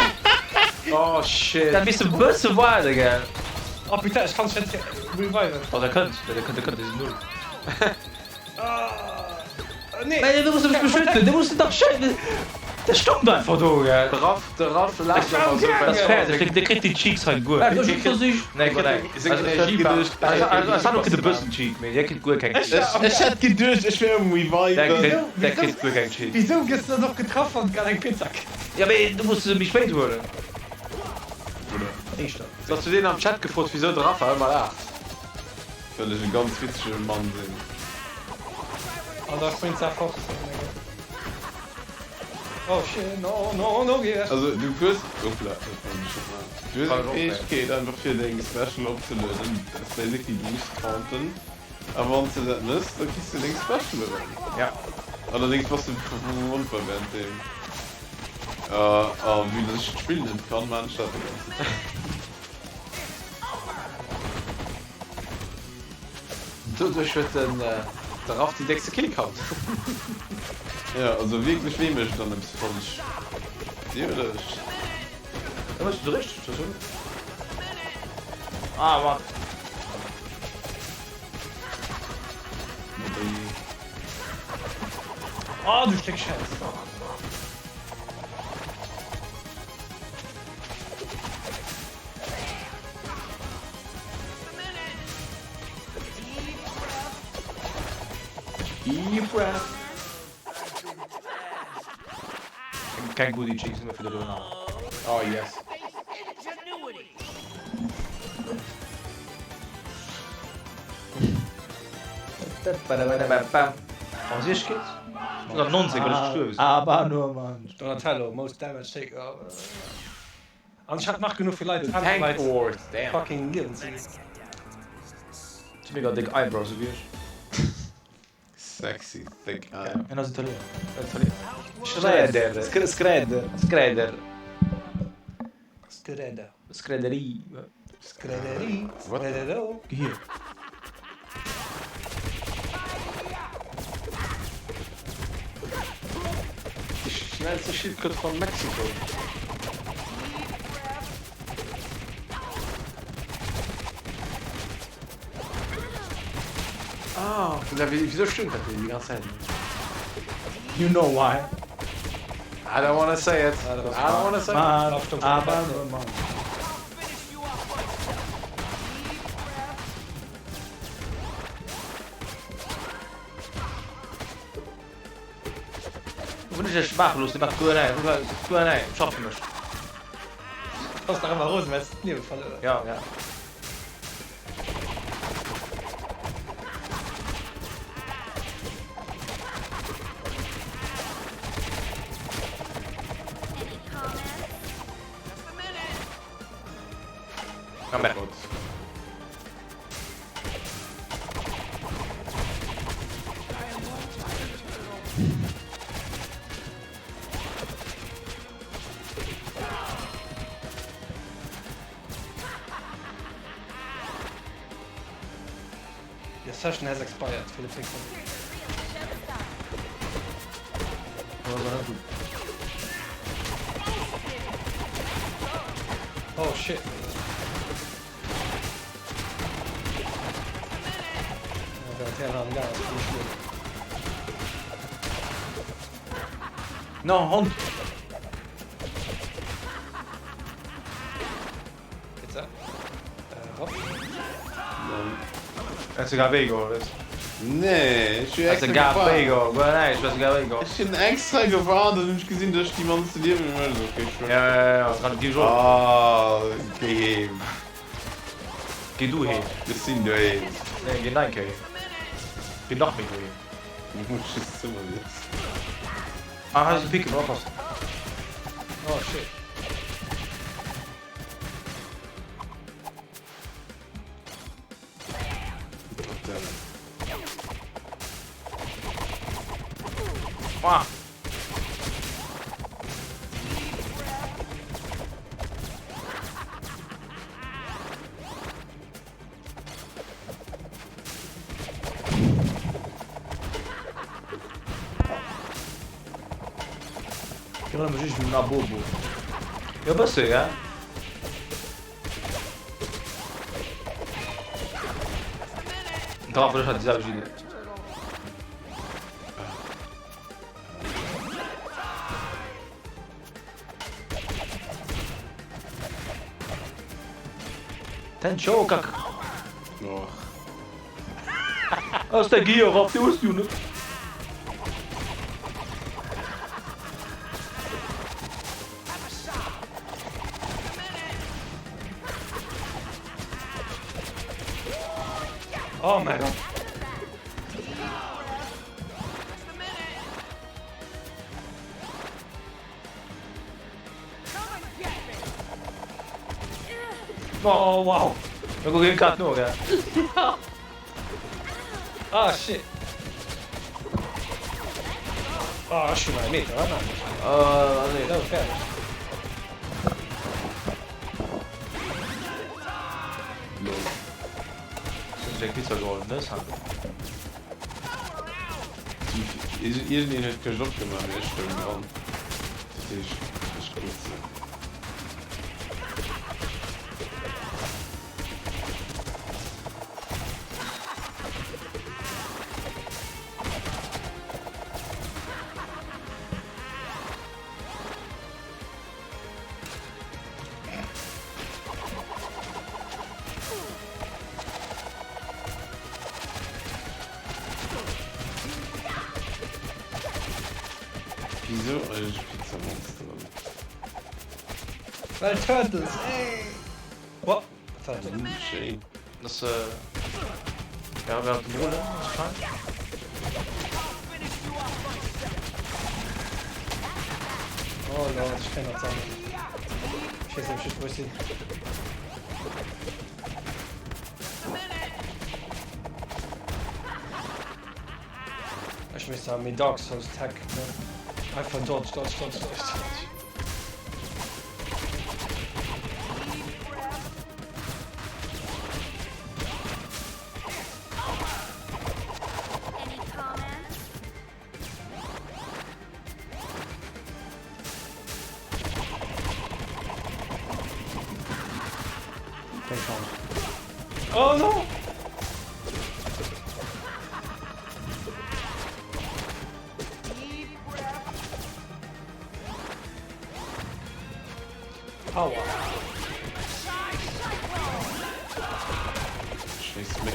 Oh shit. Dat misst e bësse waarde, gell? Oh putain, ech kann dech net reviven. Oh, der kënnt, der kënnt, der kënnt, dee sinn null. Nee. Mä du muss mech beschützen, du muss dach schön. Der stoppt einfach do, gell? De Raff, de Raff laacht ëmmer sou. Dat ass fäerdeg, dee kritt déi Cheeks hei guer. Nee, guer net. Seng Energie war. Ech hat och e bëssen Cheek, mee dee kritt guer keng Cheeks. Ech hätt geduecht, ech wär um Reviven. Dee kritt guer keng Cheeks. Wisou gëss de dann och getraff, wann grad eng Pizza kënnt? Ja, mee du muss se méi spéit huelen. Éischter. Bass du deen am Chat gefrot, wisou de Rafa ëmmer laacht? Well ech e ganz witzege Mann sinn. An da spréngt se fort. Oh shit, no, no, no, geh weg. Also du hues, hoppla, dat wollt ech net maachen. Du hues eng Fäegkeet einfach fir deng Special opzelueden, dat ass basically du muss taunten a wann s de dat mëss, da kriss de deng Special erëm. Ja. Allerdéngs bass de verwondbar während deem. A vue dass ech d'Spill net kann, maan ech dat déi ganze Zäit. Doduerch huet den de Raff déi déckste Kill Count. Jo, also wierklech, wee mécht dann eppes falsch? Dir oder ech? Da méchs du richteg, das oder? Ah, Mann. Oh, du Stéck Schäiss. Deep breath. Keng Booty Cheeks nëmme fir de Ronaldo. Oh yes. Oh, si ech geet? 190, well ech gestuerwe sinn. Aber nur manch. Donatello, most damage taker. An ech hat nach genuch fir Leit, aner Leit fucking Liewen ze ginn. Huet mega déck Eyebrows ewéi ech. Sexy thick eye. En ass Italiener. Italiener. Shredder. Scredder. Scredder. Scredder. Screderi. Screderi. Scredero. Gehir. Déi schnellste Schildkröt von Mexiko. Ah, wieso stimmt dat déi ganz Zäit? You know why. I don't wanna say it. I don't wanna say it. Aber Mann. Wou hunn ech iech maache loossen? Dir maacht guer näischt, guer näischt, schafft fir mech. Bass nach ëmmer rosen, well s de d'Liewe verluer hues. Ja, ja. Your session has expired, Philipp Pickford. Oh shit. No, Hond! Pizza. Äh, hopp. Hätt sogar wéi geholl, weess. Nee, ech hu extra gewaart. Ech hunn extra gewaart an hunn ech gesinn, dass ech déi mannste Liewen hunn. Ech okay, ech Ah, géi heem. Géi du heem. Ech sinn doheem. Nee, géi nach eng Kéier heem. Géi nach méi doheem. Du muss just Zëmmer wiesselen. Ah, hei ass e Picken, oppassen. Oh shit. Ah. Jo bësse, gell? Dra vun hat déi selwecht Idee. Tencho kak. Och. Aus der Gier erop, du hues du net. Oh mein Gott. Oh wow. Da guck ich grad no, gell? Ah shit. Ah, ech hunn nach e Meter, wat maachen ech? Ah, nee. Esou, fäerdeg. Lol. Ech hunn eng Pizza geholl, ne Sam? Iergendeen huet d'Këscht opgemaach, mee ech stoung dran. Dat heescht, ech krut se. Wieso eigentlech Pizzamonsteren? Well Turtles, ey! What? Wat war dat? Hm, schéin. Das, äh, ja, während dem Rollen, anscheinend. Oh lord, ech kréien dat sammeln. Ech weess nämlech just, wou ech sinn. Ech misst awer méi Dark Souls Tech, ne? Einfach dodge, dodge, dodge, dodge, dodge. Keng Chance. Oh no! Aua. Scheiß Mac.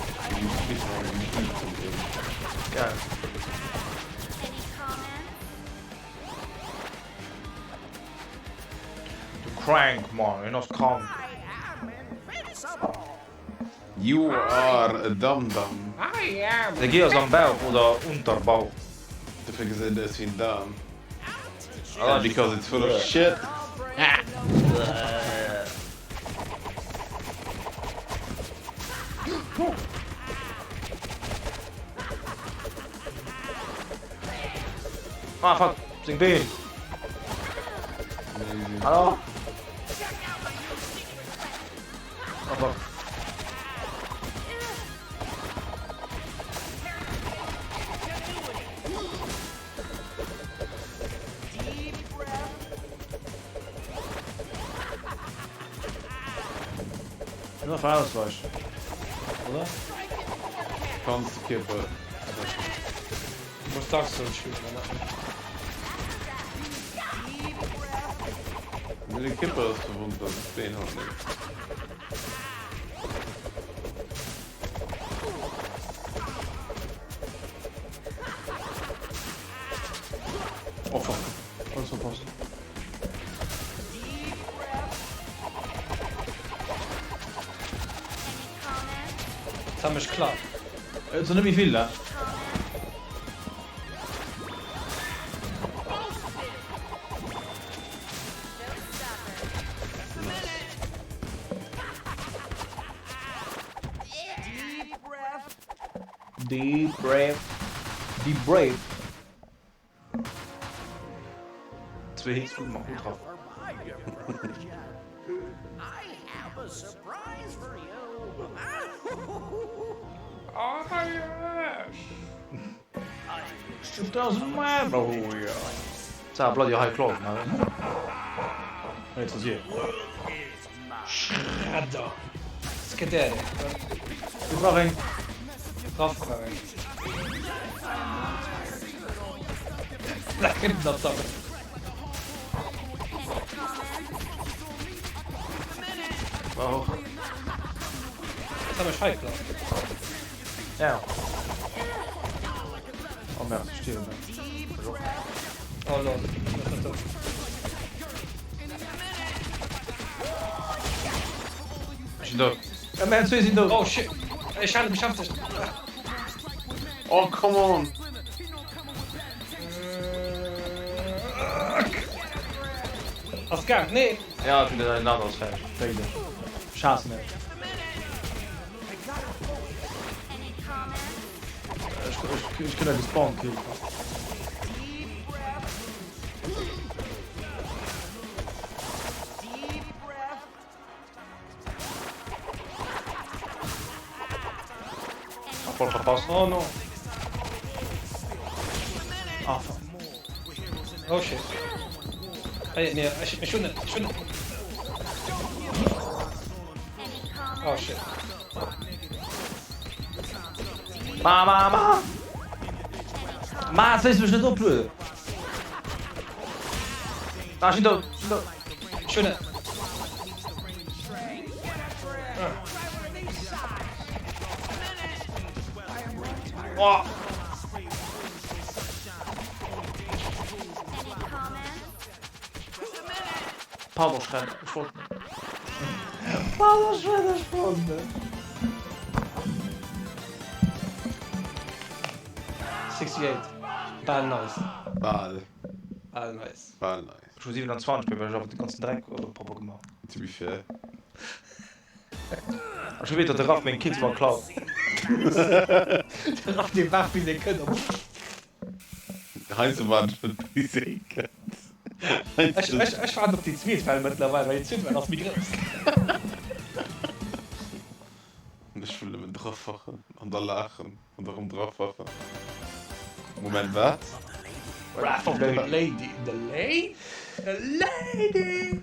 Geil. Du crank, man. Hien ass krank. You are a dum-dum. De Guy ass am Bauch oder Unterbauch. Dofir gesäit et aus wéi en Daarm. And because it's full of shit. Ah fuck, seng Been. Hallo? Oh fuck. Nur auf Ausweichen. Oder? Kanns de Kierper treffen. Du muss Dark Souls spillen danach. Nee, de Kierper ass verwundbar, d'Been halt net. Samisch klar. Et sinn net méi vill, ne? Deep breath. Deep breath. Zwee Hits gutt mat gutt drauf. It doesn't matter who we are. It's our bloody high clock, man. Hey, it's you. Shredder. Skedere. Du brauch eng. Raff brauch eng. Brauch. Jetzt haben wir Scheibler. Ja. Oh merde, ich stehe da. Oh lol. Was ist das? Ech sinn dout. Ja, mä zwee sinn dout. Oh shit. Ech hale mech heftig. Oh, come on! Ass gaang? Nee. Ja, den Leonardo ass fäerdeg. Wéi dech. Ech haassen en. Ech, ech, ech gëtt gespawn killt. Ah, voll verpasst. Oh no. Ah, fuck. Oh shit. Hey, nee, ech, ech hunn et, ech hunn et. Oh shit. Ma, ma, ma! Ma, jetzt léisst mech net oplueden. Ah, ech sinn dout, ech sinn dout. Ech hunn et. Oh. Pardon, Shredder, ech wollt net. Pardon, Shredder, ech wollt net. 68. Bal nice. Bal. Bal nice. Bal nice. Ech hu 27, well ech einfach de ganzen Dreck propper gemaach. To be fair. Ech hu weess, datt de Raff meng Kills mer klaut. De Raff dee waart bis ee kënnt op. Heiansdo waarden ech net bis ee kënnt. Ech, ech, ech waarden op déi zweet Well mëttlerweil, well déi zweet Well ass méi grouss. Ech wëll nëmmen drafachen an da laachen an da rëm drafachen. Moment, wat? Wrath of the Lady, the Lady, the Lady.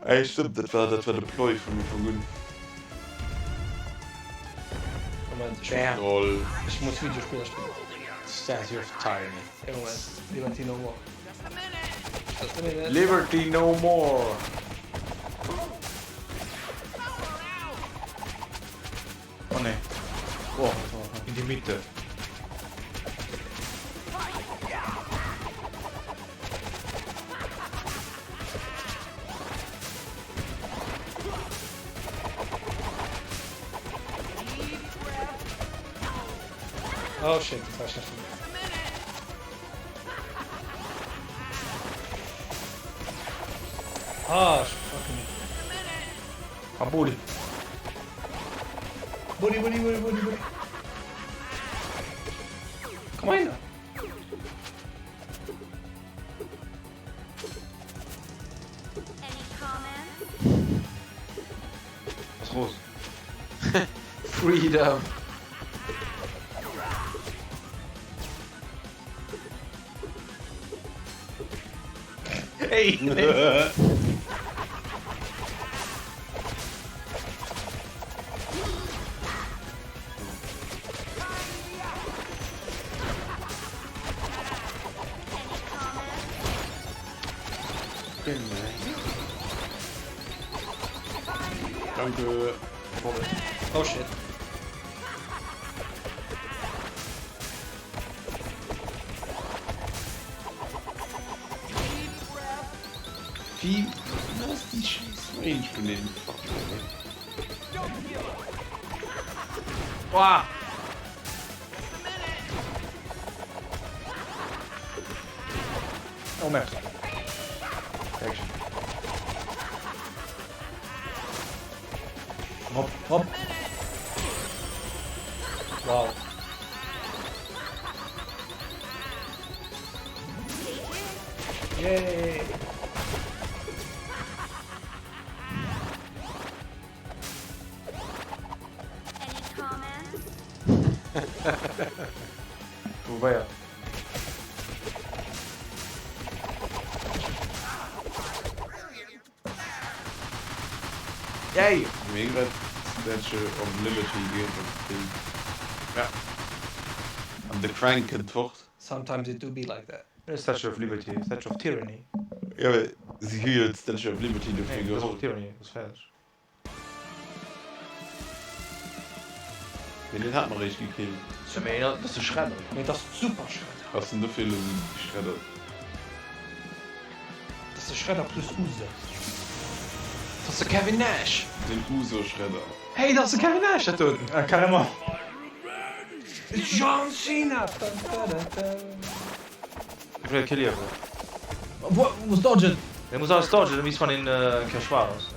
Ey, stëmmt, dat war, dat war de Ploy vun Ufank un. Moment, ech, Damn. Lol. ech muss Videospiller spillen. Statue of Tyranny. Ee Moment, Liberty No More. Just a minute. Liberty no more! Oh nee. Oh, In die Mitte. Oh shit, dat war schlecht gemaach. Ah, fucking. Am Bulli. Bulli, Bulli, Bulli, Bulli, Bulli. Komm hin! Was los? Freedom! Hey! Danke. Oh shit. Wie ass déi scheiß Range vun deem Fucker, ey? Boah! Oh merde. Action. Hopp, hopp. Wow. Yay. Any comments? Wou war Yay! Mir grad Statue of Liberty geet op d'Bild. Ja. An de Crank kënnt fort. Sometimes it do be like that. Net Statue of Liberty, Statue of Tyranny. Jo, mee si hu jo d'Statue of Liberty dofir Nee, dat ass geholl. och Tyranny, dat ass fäerdeg. Mee deen hat mer eréischt gekillt. Jo, mee dat ass de Shredder. Mee dat ass d'Super Shredder. Ass en dofir elo esou geschreddert? Dat ass de Shredder plus Uso. Dat ass de Kevin Nash! Den Uso Shredder. Hey, dat ass de Kevin Nash, dat doten! Ah, carrément. John Cena! Dun, dun, dun, dun. Ech wëll kee Liewen. Wo muss dodgen. E muss alles dodgen, bis wann een eng Kéier schwaach ass.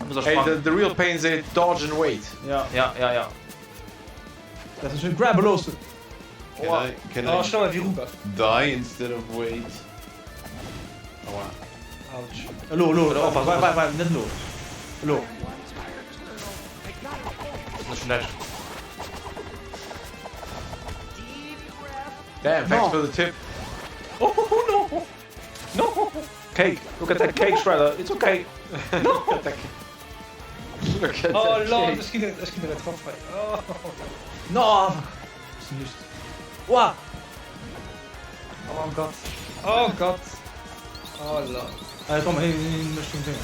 E muss Hey, sprangen. the, the real pain seet dodge and wait. Ja. Ja, ja, ja. Dat ass schön grabbe loossen. Can I, can Oh, I schnell mal wie Ruger. die instead of wait? Aua. Ouch. Elo, elo, elo, wei, wei, wei, net elo. Elo. Das ist schon Damn, thanks for the tip. Oh no! No! Cake! Look at that cake, Shredder. It's okay. Look at that Oh lord, cake. ech ginn ech ginn net drauf. Oh. No! Ist nicht. Wow! Oh Gott. Oh Gott. Oh lord. Alter, komm, hey, hey, hey, hey.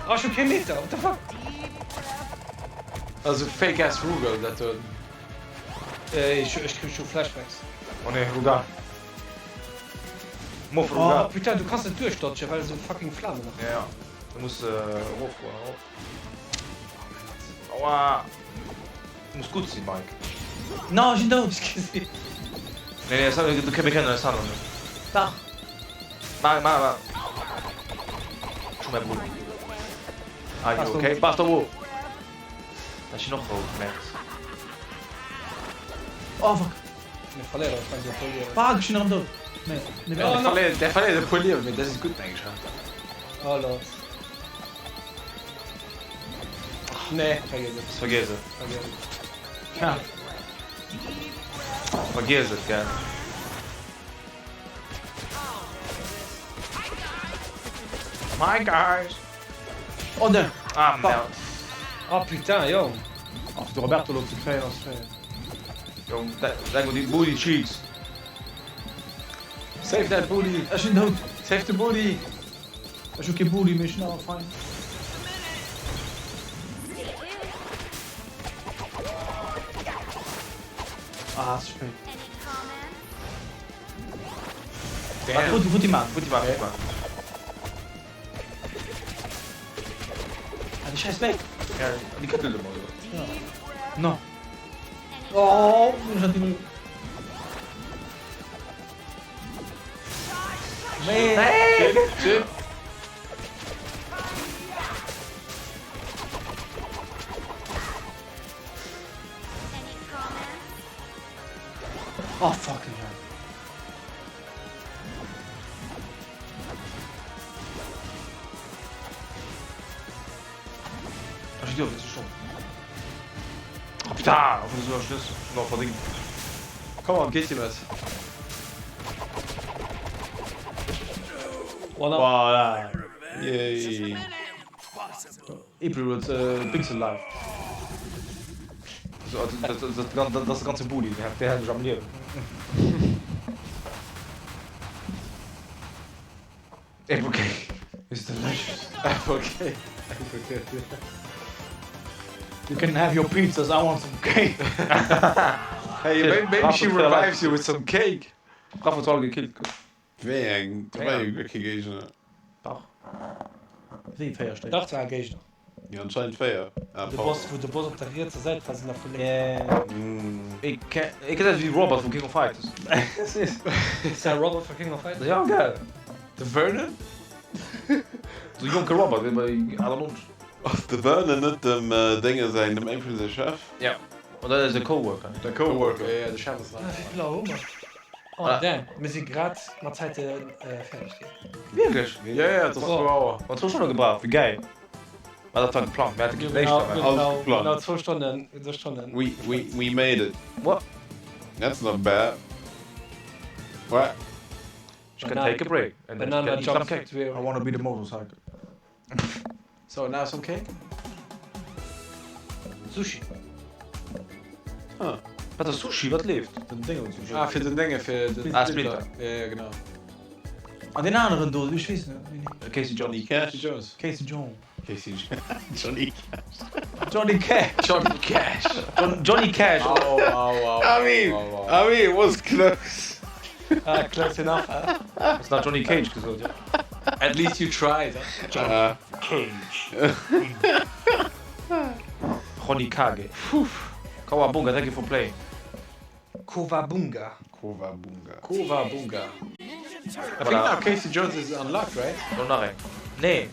Oh, ech hu kee Meter. What the fuck? Also fake ass Rugal, dat doten. Äh, ech ech krieg scho Flashbacks. Oh ne, Rugal. Mof Oh Rugal. putain, du kanns net duerchdodgen, well esou fucking Flamen nach. Ja, ja. Du musst äh, rofgoen, rof. Aua. Du musst gutt sinn, Mike. No, ech sinn dout. Nee, nee, das, du, wir kennen das andere nicht. Dach. Mach, mach, mach. Schon mein Bruder. Ah, you okay? Passt auf. Da ist noch rot, Max. Oh, fuck. Mir verléiert awer quasi voll Liewen. Fuck, ech sinn erëm dout. Nee, nee, Der Oh, no. verléiert, der verléiert e puer Liewen, mee dat ass gutt, meng ech. Oh lord. Nee, vergiss et. Vergiss es. Vergiss et. Ja. Vergiss es, gell. My guys. Oh, nee. Ah, merde. Oh putain, yo. Ach, de Roberto lo ze kréien ass schwéier. Jong, denk die booty cheeks. Save that booty. Ech sinn dout. Save the booty. Ech hu kee Booty méi, ech sinn awer fein. Ah, ass spéit. Any comments? Damn. Futti, futti man. Futti man, futti man. Ah, die scheiß weg. Ja, die këttel immer so. No. Any Oh, ech hat die Nee. Chip, chip. Any comments? Oh, fucking hell. Ach, ich glaube, das ist schon. Oh, putain, auf so Schluss. Noch verdient. Come on, geht dir was. One up. Voilà. Yay. April huet äh, Pixel Life. So, also, das, das, das, das, das ganze Booty, der, der hält mich am Leben. Ey, okay. It's delicious. Okay. You can have your pizzas, I want some cake. Hey, maybe, maybe she revives you with some cake. Bravo, toll gekillt. Wéi eng? Da war jo guer kee Géigner. Dach. Wéi 4 Stéck? Dach, war e Géigner. Jo, anscheinend 4. Ah, De pardon. Boss, wou de Boss op der rietser Säit war, sinn der vu lénks. Ik gesäit wéi Robert vu King of Fighters. Ass dat Robert vu King of Fighters? Ja, gell. De Vernon? Sou jonke Robert, wéi bei 98. Ass de Vernon net dem Dénge säin, dem April säi Chef? Ja. Oder säi Coworker. Der Coworker. Ja, ja, de Chef ass nach. Wéi vill Auer hu mer? Oh damn, mir si grad mat Zäite fäerdeg ginn. Wierklech? Ja, ja, et ass zwou Auer. Mer hunn zwou Stonne gebraucht, wéi gäil. Mä dat war geplangt, mir hätte kënnen éischter maachen. Alles geplangt. Genau zwou Stonnen, zwou Stonnen. We, we, we made it. What? That's not bad. What? You can take a break and then you Banana can eat some jumps cake. I wanna be the motorcycle. So, now some cake? Sushi. Huh. Wat ass Sushi? Wat leeft? Den Dénge Sushi. Ah, fir den Dénge, fir den Ah, Splinter. Ja, ja, genau. An deen aneren do, ech weess net wéi dee. Casey Johnny Jones. Cash. Casey Jones. Casey Jones. Casey Johnny Cash. Johnny Cash. Johnny Cash. John, Johnny Cash. Au, au, au. I mean, au, au. I mean, it was close. Ah, close enough, huh? Ass nach Johnny Cage gesot, jo. At least you tried, huh? Uh, Cage. Ronny Kage. Kawabunga, thank you for playing. Kowabunga. Kowabunga. Kowabunga. I think now Casey Jones is unlocked, right? Lo nach eng. Nee.